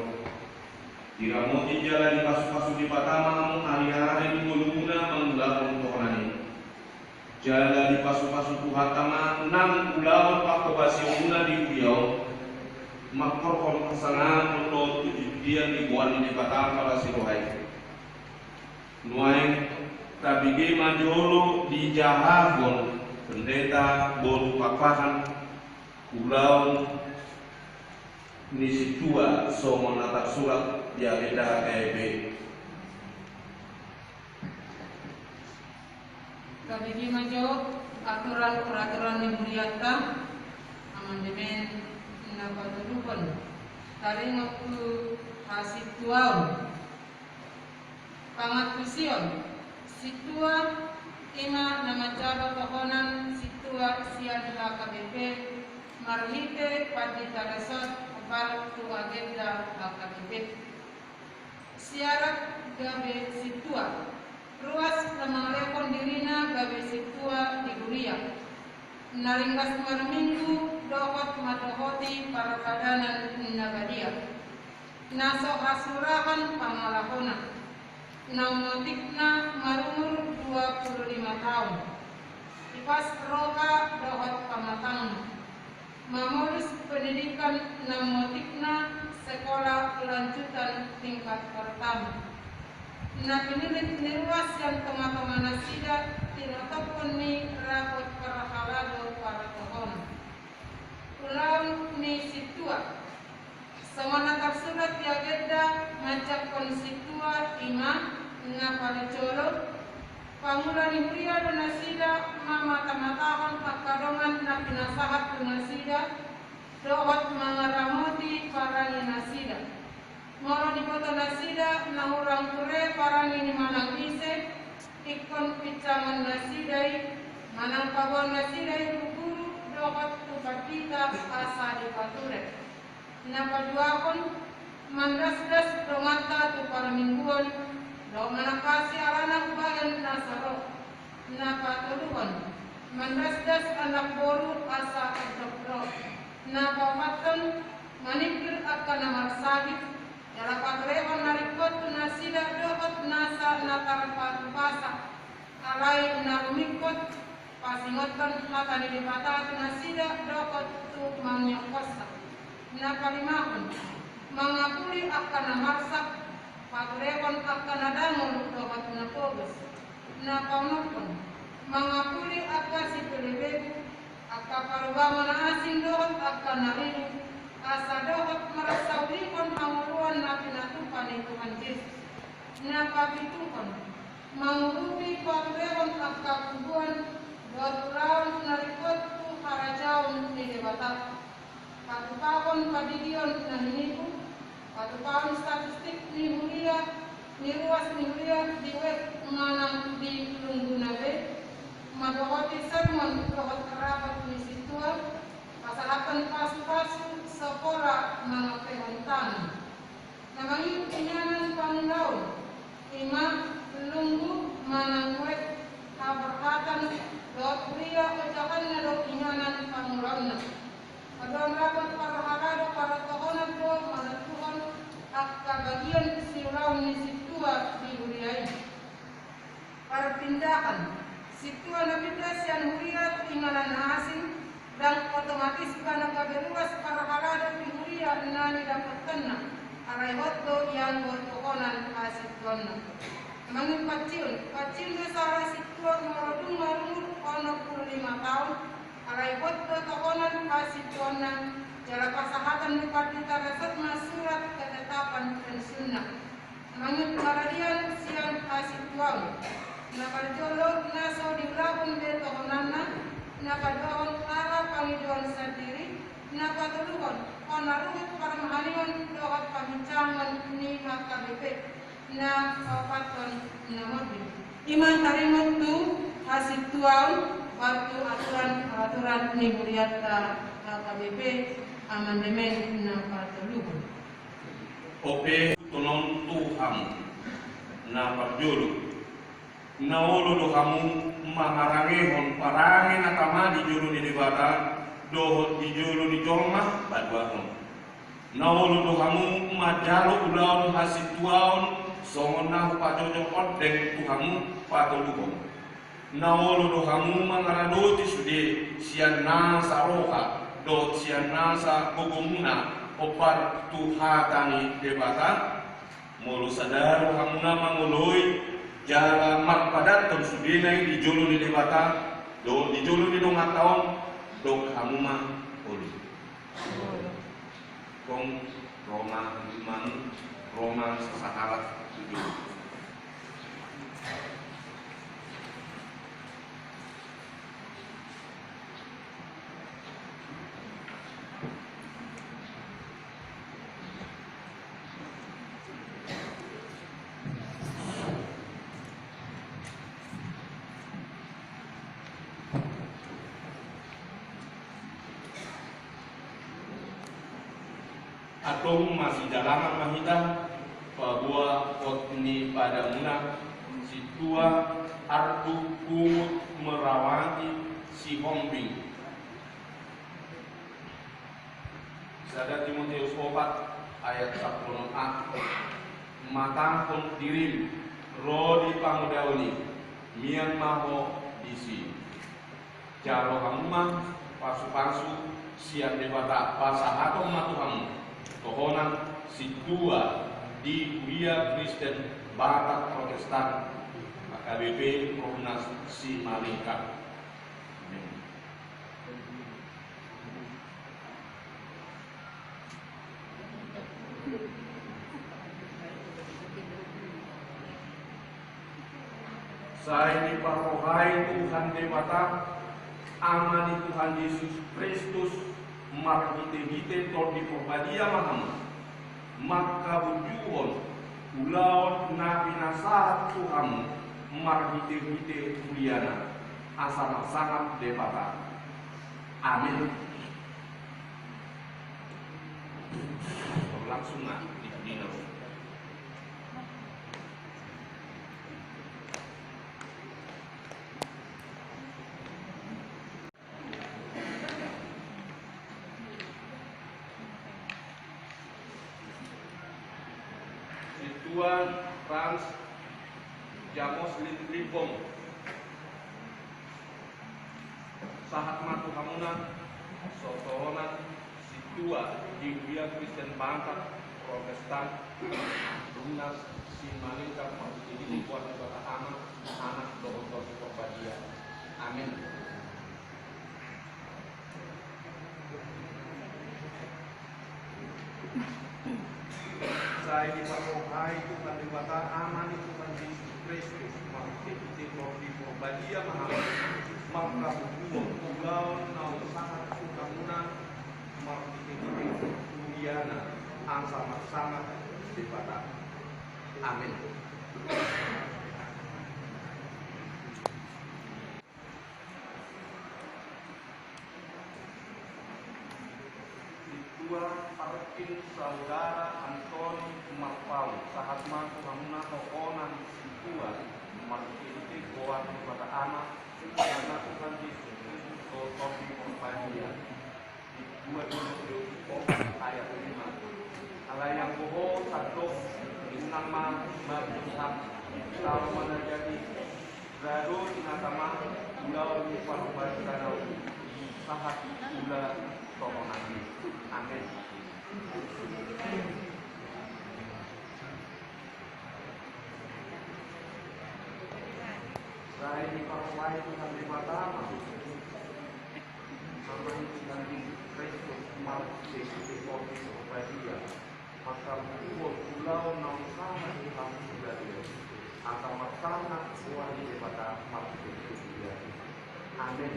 Diramoti jala dipasupasu Debata ma hamu ari-ari di ngolumuna mangulahon tohonan i. Jala dipasupasu Tuhanta ma nang ulaon panghobasionmuna di huria on, mangkorhon hasangapon dohot puji-pujian di goar ni Debata parasi roha i. Nuaeng tabege ma jolo dijahahon Pendeta boru Pakpahan ulaon ni sintua songon na tarsurat di agenda H K B P. Tabege ma jo aturan-peraturan ni hurianta, amandemen na patoluhon, taringot tu hasintuaon. Pangantusion, sintua, ima na manjalo tohonan sintua sian H K B P marhite pandita resort, hombar tu agenda H K B P. Syarat gabe sintua, ruas na mangalehon dirina gabe sintua di huria, na ringgas marminggu dohot mandohoti parpadanan na badia. Na so hasurahan pangalahona. Naung otikna marumur dua pulu lima taon. Ipas roha dohot pamatangna. Mamolus pendidikan naung otikna sekolah lanjutan tingkat pertama. Na pinillit ni ruas sian tonga-tonga nasida tinotophon ni rapot parhalado partohonan. Ulaon ni sintua. Songon na tarsurat di agenda, manjangkon sintua, i ma na parjolo, pangula ni huria do nasida mamatamataon angka dongan na pinasahat tu nasida dohot mangaramoti parange nasida. Molo diboto nasida na hurang ture parange ni manang ise, ingkon pincangon nasida i manang paboaon nasida i tu guru dohot tu pandita asa dipature. Na paduahon, mandasdas donganta tu parmingguon dohot manangkasi alana umbahen na so ro. Na patoluhon, mandasdas anak boru asa andok ro. Na paopathon, maningkir angka na marsahit jala paturehon na ringkot tu nasida dohot nasa na tarpatupasa. Alai na rumingkot, pasingothon hata ni Debata tu nasida dohot tu mangihonsa. Na palimahon, mangapuli angka na marsak, paturehon angka na dangol dohot na pogos. Na paonomhon, mangapuli angka sipelebegu, angka parubangona asing dohot angka na riru, asa dohot marsaulihon hangoluan na pinatupa ni Tuhan Jesus. Na papituhon, mangurupi paturehon angka kubuan dohot ulaon na ringkot tu harajaon ni Debata. Patupahon pandidion na hinipu, patupahon statistik ni huria, ni ruas ni huria di web manang di lungguna be, mandohoti sermon dohot rapat ni sintua, pasahathon pasupasu sapola manopehon tano. Na mangihut inganan pangulaon, i ma lunggu manang web, haborhatan dohot huria ojahanna do inganan pangulaonna. Adong rapat parhalado partohonan do manentuhon angka bagian siulaon ni sintua di huria i. Parpindahan, sintua na pinda sian huria tu inganan na asing, ndang otomatis ibana gabe ruas parhalado di huria na nidapothonna, alai hot do ianggo tohonan hasintuaonna. Mangihut pancion, pancion do sala sintua molo dung marumur onom pulu lima taon, alai hot do tohonan hasintuaonna, jala pasahaton ni pandita resort ma surat ketetapan pensiunna. Mangihut paradian sian hasintuaon. Na parjolo na so diulahon be tohonanna, na paduahon ala pangidoan sandiri, na patoluhon hona ruhut parmahanion dohot pamincangon ni H K B P, na paopathon na monding. I ma taringot tu hasintuaon, ba tu aturan-aturan ni hurianta H K B P, amandemen na patoluhon. Ope tunon tu hamu. Na parjolo, na olo do hamu mangarangehon parange na tama di jolo ni Debata dohot di jolo ni jolma paduahon. Na olo do hamu manjalo ulaon hasintuaon songon na hupajojor ondeng tu hamu patoluhon. Na olo do hamu mangaradoti sude sian nasa roha dohot sian nasa gogomuna hombar tu hata ni Debata? Molo sada do hamuna mangoloi jala marpadathon sudena i di jolo ni Debata dohot di jolo ni donganta on, dok hamu ma olo. Tong ro ma, ro ma sasahalak tu jolo. Antong masijalangan ma hita paboa hot ni padamuna, sintua Ardu Pungut Merawati Sihombing. Sada Timoteus opat ayat sampulu onom a. Matangkon dirim ro di pangudaon i, mian ma ho disi. Jalo hamu ma pasupasu sian Debata, pasahaton ma tu hamu tohonan sintua di Huria Kristen Batak Protestan, H K B P Perumnas Simalingkar. Amin. Sai diparrohai Tuhan Debata, Ama ni Tuhan Jesus Kristus, marhite-hite Tondi Porbadia ma hamu, mangkabujuhon ulaon na pinasahat tu hamu marhite-hite Huria-Na, asa marsangap Debata. Amin. Langsung ma di, di Sintua Frans Jamos Lindribom. Sahat ma tu hamuna, so tohonan sintua di Huria Kristen Batak Protestan, Lunas Simaningkar, marhite-hite goar ni Debata Ama, Anak dohot Tondi Porbadia. Amin. Sai diparrohai Tuhan Debata, Ama ni Tuhan Jesus Kristus, marhite-hite Tondi Porbadia ma hamu, mangkabujuhon ulaon na hupasahat tu hamuna marhite-hite Huria-Na, asa marsangap Debata. Amin. Sintua Parkin Saudara Antoni Marpaung, sahat ma tu hamuna tohonan sintua, marhite-hite goar ni Debata Ama, Anak Tuhan Jesus Kristus dohot Tondi Porbadia. Dua Timoteus opat ayat lima. Alai anggo ho sandok, unang ma marhusat, laho manajari, laho inanta ma ulaon ni parbaritana on, sahat ula tohonanna. Amin. Sai diparrohai Tuhan Debata ma hamu, Ama ni Tuhan Jesus Kristus, marhite-hite Tondi Porbadia, mangkabujuhon ulaon na hupasahat tu hamu sadari on, asa marsangap goar ni Debata marhite-hite Huria-Na. Amin.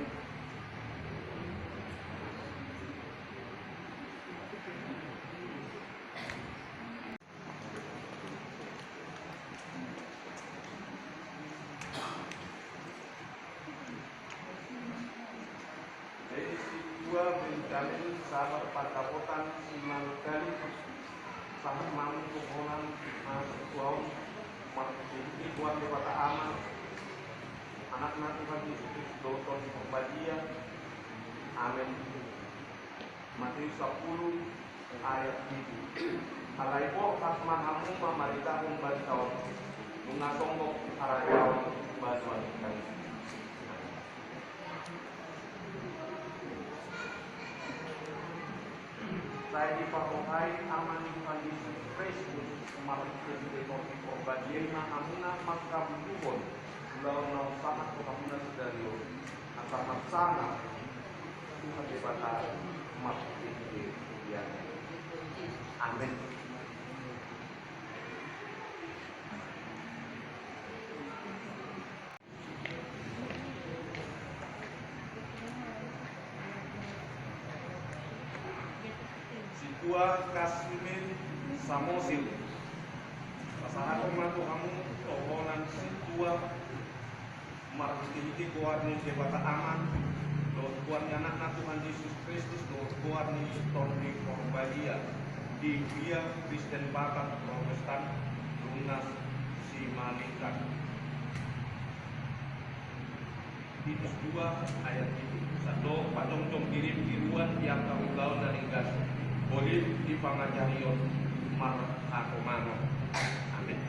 Jadi sintua Benjamin Sabar Pandapotan Simanungkalit, sahat ma hamu tohonan na sintua on, marhite-hite goar ni Debata Ama, Anakna Tuhan Jesus Kristus dohot Tondi Porbadia. Amin. Matius sampulu ayat pitu. Alai borhat ma hamu mamaritahon barita on, nunga songgop harajaon banua ni Debata. Sai diparrohai Ama ni Tuhan Jesus Kristus, marhite-hite Tondi Porbadia ma hamuna mangkabujuhon ulaon na hupasahat tu hamuna sadari on, asa marsangap Tuhan Debata marhite-hite Huria-Na. Amin. Sintua Kasmir Samosir. Pasahaton ma tu hamu tohonan sintua, marhite-hite goar ni Debata Ama, dohot goar ni Anakna Tuhan Jesus Kristus, dohot goar ni Tondi Porbadia, di Huria Kristen Batak Protestan Lunas Simaningkar. Titus dua ayat pitu. Sandok pajongjong dirim di ruan di angka ulaon na ringgas, holin di pangajarion marhahomanon. Amin.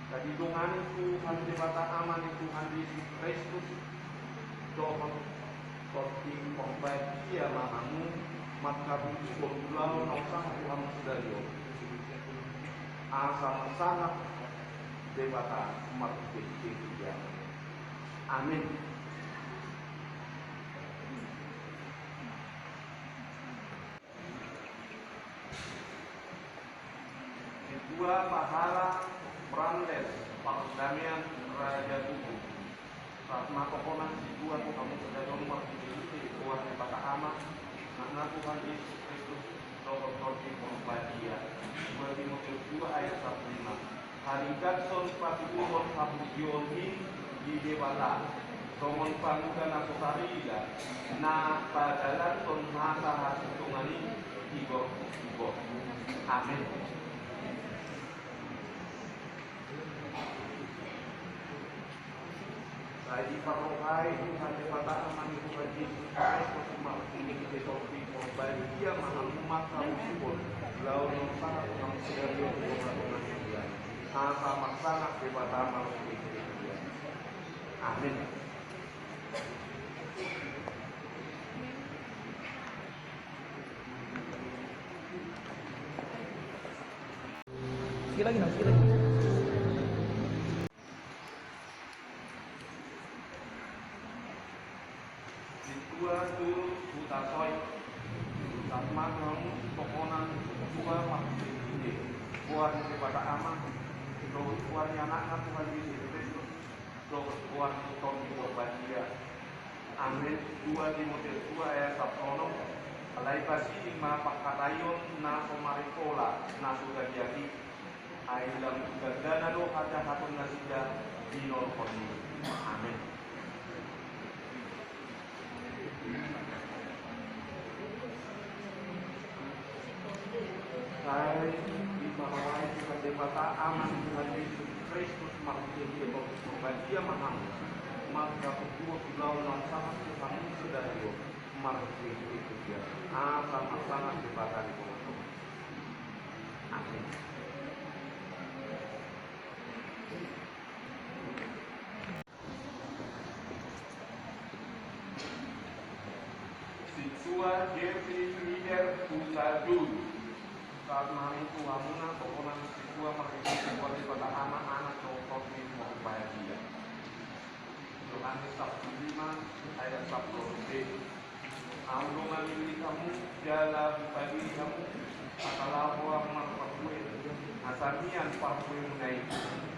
Sai didongani Tuhan Debata Ama ni Tuhan Jesus Kristus dohot Tondi Porbadia ma hamu mangkabujuhon ulaon na hupasahat tu hamu sadari on, asa marsangap Debata marhite-hite Huria-Na. Amin. Pahala Brandes, pardamaian Raja Tugu. Sahat ma tohonan sintua tu hamu sadari on marhitehite goar ni Debata Ama, Anakna Tuhan Jesus Kristus, dohot Tondi Porbadia. Dua Timoteus dua ayat sampulu lima. Harigathon patuduhon hamuliaon i di Debata, songon pamuda na so tarida, na padalanhon hata hasintongan i tigor tu tigor. Amen. Sai diparrohai Tuhan Debata Ama ni Tuhan Jesus Kristus, marhitehite Tondi Porbadia ma hamu manghamusuhon ulaon na sahat tu hamu sadari on di tongatonga ni huria. Asa marsangap Debata marhitehite huria. Amin. Sikit lagi, nah, sikit lagi. Sintua tu Hutasoit. Sahat ma tu hamu tohonan sintua marhitehite goar ni Debata Ama, dohot goar ni Anakna Tuhan Jesus Kristus, dohot goar ni Tondi Porbadia. Amen. Dua Timoteus dua ayat sampulu onom. Alai pasiding ma pangkataion na so marimpola, na so gagiat i. Ai lam gandana do hajahaton nasida di lorhon i. Amen. Sai diparrohai Tuhan Debata Ama ni Tuhan Jesus Kristus, marhitehite Tondi Porbadia ma hamu manghamusuhon ulaon na sahat tu hamu sadari on marhitehite huria. Asa marsangap Debata di tongatonga. Amin. Sintua Jeffrey Leader Hutasoit. Sahat ma hamu tu hamuna tohonan sintua marhitehite goar ni Debata Ama, Anak dohot Tondi Porbadia. Yohanes sampulu lima ayat sampulu onom b. Ahu do mamillit hamu, jala hupabege hamu. Asa laho ahu marparbue na samian parbuemuna i,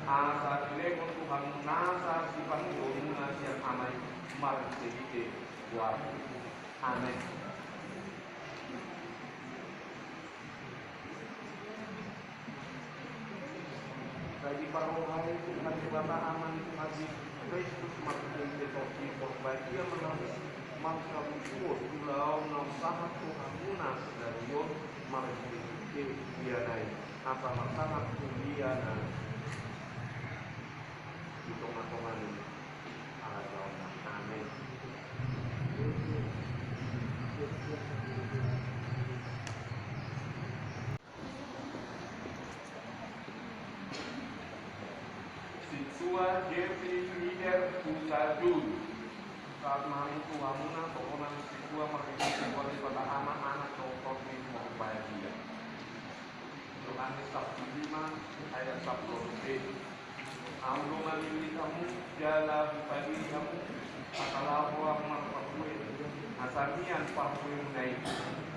asa dilehon tu hamu nasa sipangidoonmuna sian Ama i marhitehite goarhu. Amen. Sai diparrohai Tuhan Debata Ama ni Tuhan Jesus Kristus, marhitehite Tondi Porbadia ma hamu manghamusuhon ulaon na sahat tu hamuna sadari on marhitehite Huria i, asa marsangap Huria na di tongatonga ni harajaon. Amen. Sintua Jeffrey Leader Hutasoit. Sahat ma hamu tu hamuna tohonan sintua marhitehite goar ni Debata Ama, Anak dohot Tondi Porbadia. Yohanes sampulu lima ayat sampulu onom b. Ahu do mamillit hamu, jala hupabege hamu, asa laho ahu marparbue na samian parbuemuna i,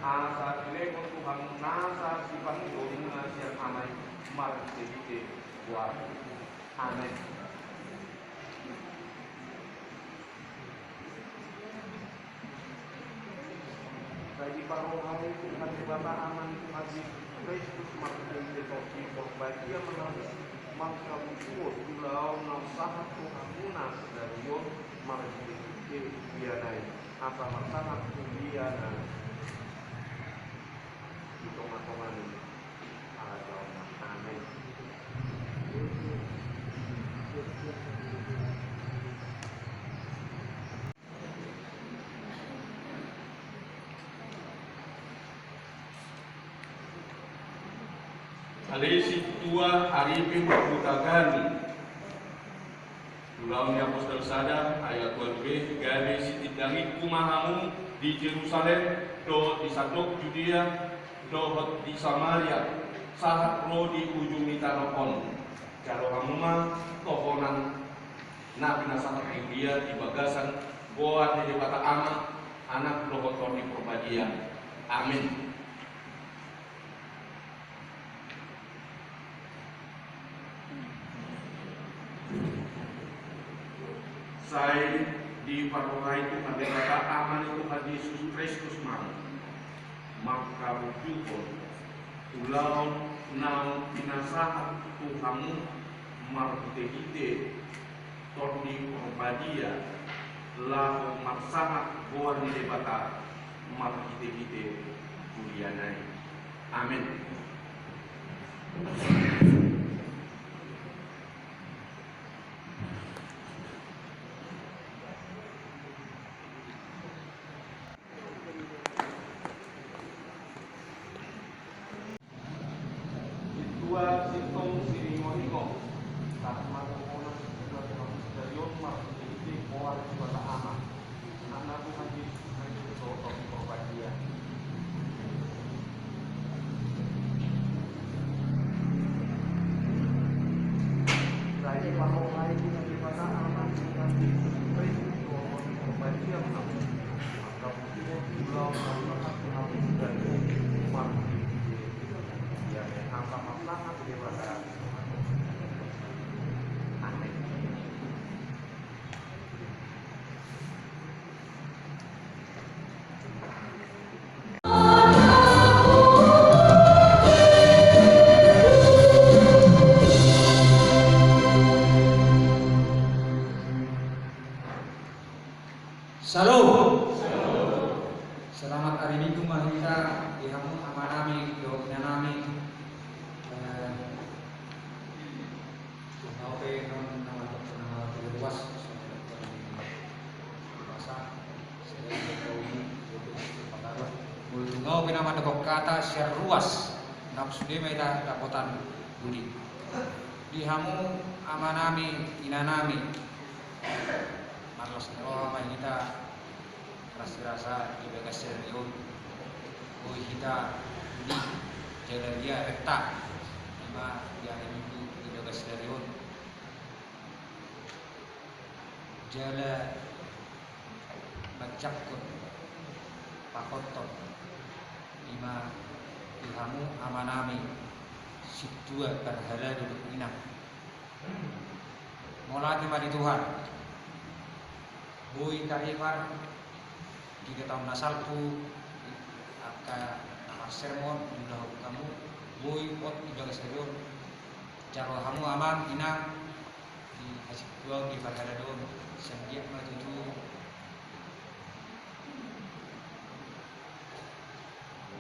asa dilehon tu hamu nasa sipangidoonmuna sian Ama i marhitehite goarhu. Amen. Sai diparrohai Tuhan Debata Ama ni Tuhan Jesus Kristus, marhitehite Tondi Porbadia ma hamu manghamusuhon ulaon na sahat tu hamuna sadari on marhitehite Huria i, asa marsangap Huria na di tongatonga ni harajaon. Amen. Ale sintua Arifin Hutasoit. Ulaon ni Apostel sada ayat ualu b, gabe sitindangingku ma hamu di Jerusalem dohot di sandok Judea dohot di Samaria, sahat ro di ujung ni tano on. Jalo hamu ma tohonan na pinasahat ni Huria di bagasan goar ni Debata Ama, Anak dohot Tondi Porbadia. Amen. Parrohai Tuhan Debata Ama ni Tuhan Jesus Kristus ma mangkabujukon ulaon naung pinasahat tu hamu marhite-hite Tondi Porbadia, laho marsahat goar ni Debata marhite-hite huria na i. Amen. Ketua Sintong Siringo-ringo, sahat ma tu hona, ketua Sintong Siringo-ringo, marhite-hite goar ni Debata Ama. Anakna Tuhan Jesus Kristus, dohot Tondi Porbadia. Sai parrohai Tuhan Debata Ama ni Tuhan Jesus Kristus, dohot Tondi Porbadia. Mangkabujukon ulaon naung pinasahat tu hamu marhite-hite. Ia me hata marsahat Debata. Amen. Syalom. Selamat hari Minggu ma hita di hamu amanami dohot inanami. Eh, Tung au pe na mandok, na mandok ruas, molo tung au pe na mandok hata sian ruas, nang sude ma hita dapotan uli. Di hamu amanami, inanami, marlas ni roha ma hita. Rasirasa di bagas sadari on boi hita uli jala dia renta ima di ari Minggu di bagas sadari on. Jala manjangkon pahothon ima di hamu amanami sintua parhalado dohot inang. Mauliate ma di Tuhan. Boi taripar di taon na salpu angka na marsermon, di ulaon hamu boi hot di bagas sadari on. Jalo hamu amang inang di hasintuaon di parhalado on, sian dia ma tutu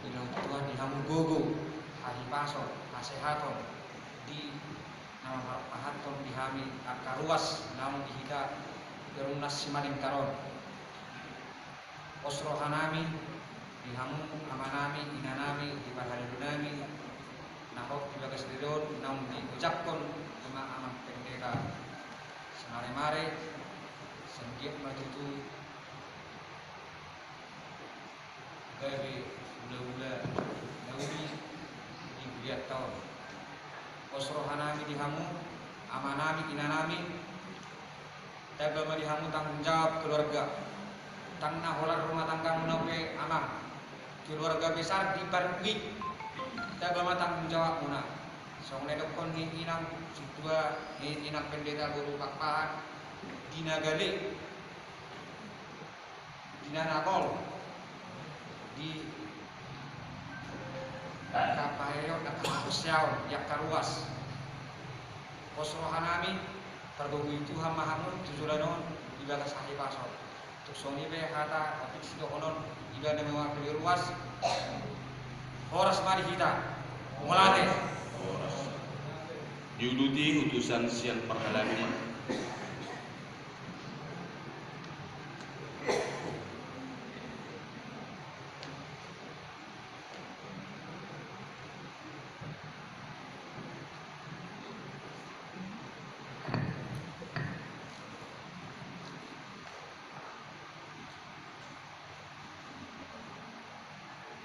dilehon Tuhan di hamu gogo, hahipason, hasehaton, di na mamparpahathon di hami angka ruas naung di hita berumnas Simalingkar on. Pos rohanami di hamu amanami, inanami, di parhalado nami na hot di bagas sadari on, naung diojakhon ima amang pendeta Simaremare, sian dia ma tutu gabe ulaula na uli di hurianta on. Pos rohanami di hamu amanami, inanami, tamba ma di hamu tanggung jawab keluarga. Ndang na holan rumah tanggamuna pe amang, keluarga besar di Parungguit, tamba ma tanggung jawabmuna. Songon na nidokhon ni inang sintua, ni inang pendeta boru Pakpahan, di na gale, di na nagol, di angka pahereon, angka haporseaon, di angka ruas. Pos rohanami, pargogoi Tuhan ma hamu tu joloan on di bagas hahipason. Tung songon i pe hata na fiksi dohonon, iba na mewakili ruas. Horas ma di hita. Mauliate. Horas. Diuduti utusan sian parhalado ma.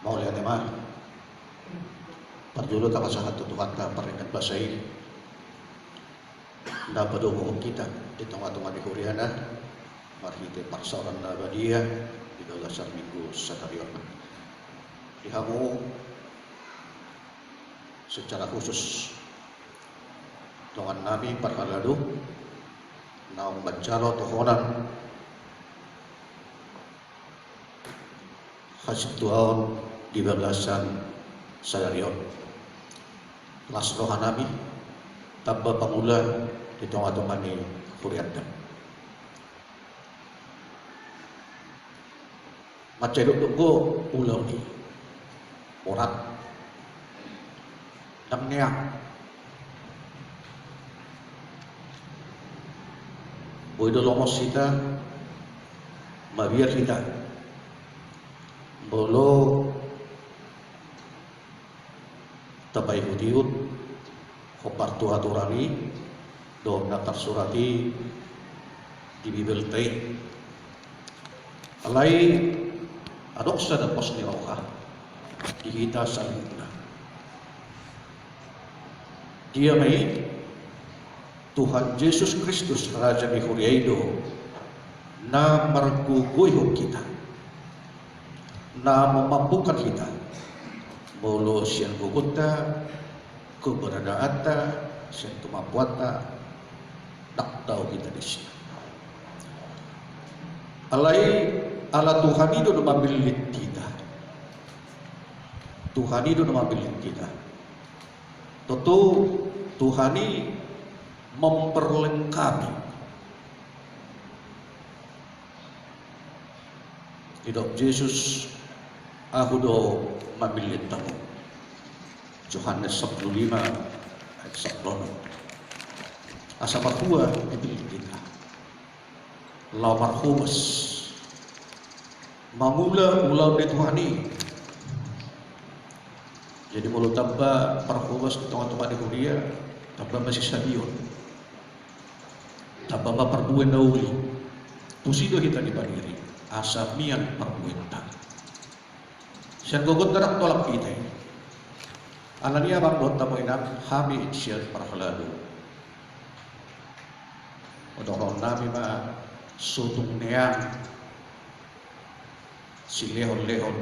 Mauliate ma. Parjolo tapasahat tu Tuhanta parningot basa i. Na padomuhon hita di tonga-tonga ni huriana marhite parsaoran na badia di bagasan Minggu sadari on. Di hamu secara khusus dongannami parhalado naung manjalo tohonan hasintuaon di bagasan sadari on. Las rohanami, tamba pangula di tonga-tonga ni hurianta. Mansai dokdok do ulaon i, borat, ndang neang. Boi do lomos hita, mabiar hita, molo tapaihut-ihut hombar tu aturan i dohot na tarsurat i di Bibelta i. Alai adong sada pos ni roha di hita saluhutna. Dia ma i? Tuhan Jesus Kristus, Raja ni huria i do na margogoihon hita, na mamampuhon hita, molo sian gogonta, keberadaanta, sian kemampuanta, ndang tau hita disi. Alai ala Tuhan i do na mamillit hita. Tuhan i do na mamillit hita. Tontu Tuhan i memperlengkapi. Didok Jesus, "Ahu do mamillit hamu." Johannes sampulu lima ayat sampulu onom. Asa marhua dipillit hita laho marhobas, mangula ulaon ni Tuhan i. Jadi molo tamba parhobas di tonga-tonga ni huria, tamba ma sisabion, tamba ma parbue na uli. Tusi do hita dipangiring asa mian parbuenta. Sian gogonta ndang tolap hita i. Alani i, amang dohot hamu inang, hami sian parhalado, dohononnami ma, so tung neang silehon-lehon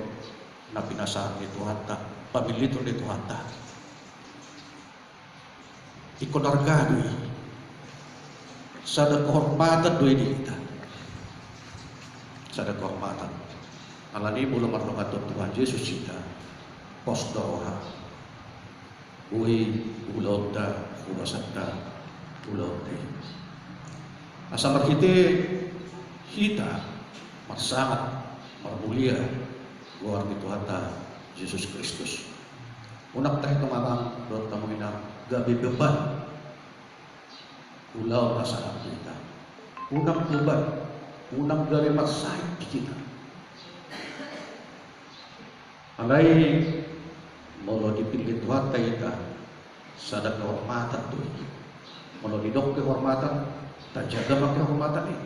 na pinasahat ni Tuhanta, pamilliton ni Tuhanta. Ingkon arga do i. Sada kehormatan do i di hita. Sada kehormatan. Alani i molo mardongan dohot Tuhan Jesus hita, pos do roha. Boi ulaonta, hobasanta, ulaonta i. Asa marhite hita marsangap, marmulia goar ni Tuhanta Jesus Kristus. Unang tahe, amang dohot hamu inang, gabe beban ulaon na sangap hita. Unang beban, unang gabe marsahit hita. Alai molo dipillit Tuhanta hita, sada kehormatan do i. Molo didok kehormatan, tajaga ma kehormatan i.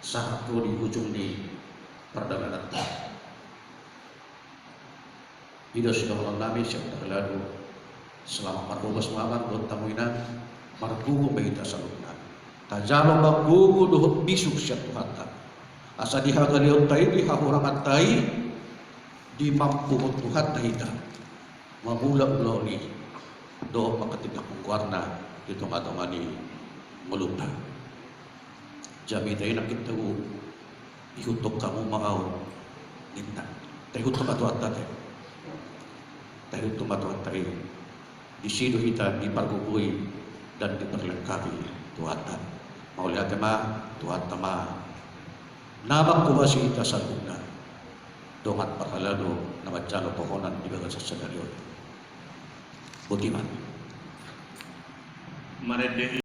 Sahat ro di ujung ni pardalananta. I do sidohononnami sian parhalado. Selamat marhobas ma, amang dohot hamu inang, margogo ma hita saluhutna. Tajalo ma gogo dohot bisuk sian Tuhanta. Asa di hagaleonta i, di hahuranganta i, dimampuhon Tuhanta hita mangula ulaon i dohot manghatindanghon goarna di tonga-tonga ni ngolunta. Jamita i nangkin tau, ihuthon hamu ma ahu ninna. Taihuthon ma Tuhanta te. Taihuthon ma Tuhanta i. Disi do hita dipargogoi dan diperlengkapi Tuhanta. Mauliate ma, Tuhanta ma na manghobasi hita saluhutna. Dongan parhalado na manjalo tohonan di bagasan sadari on. Botima. Marende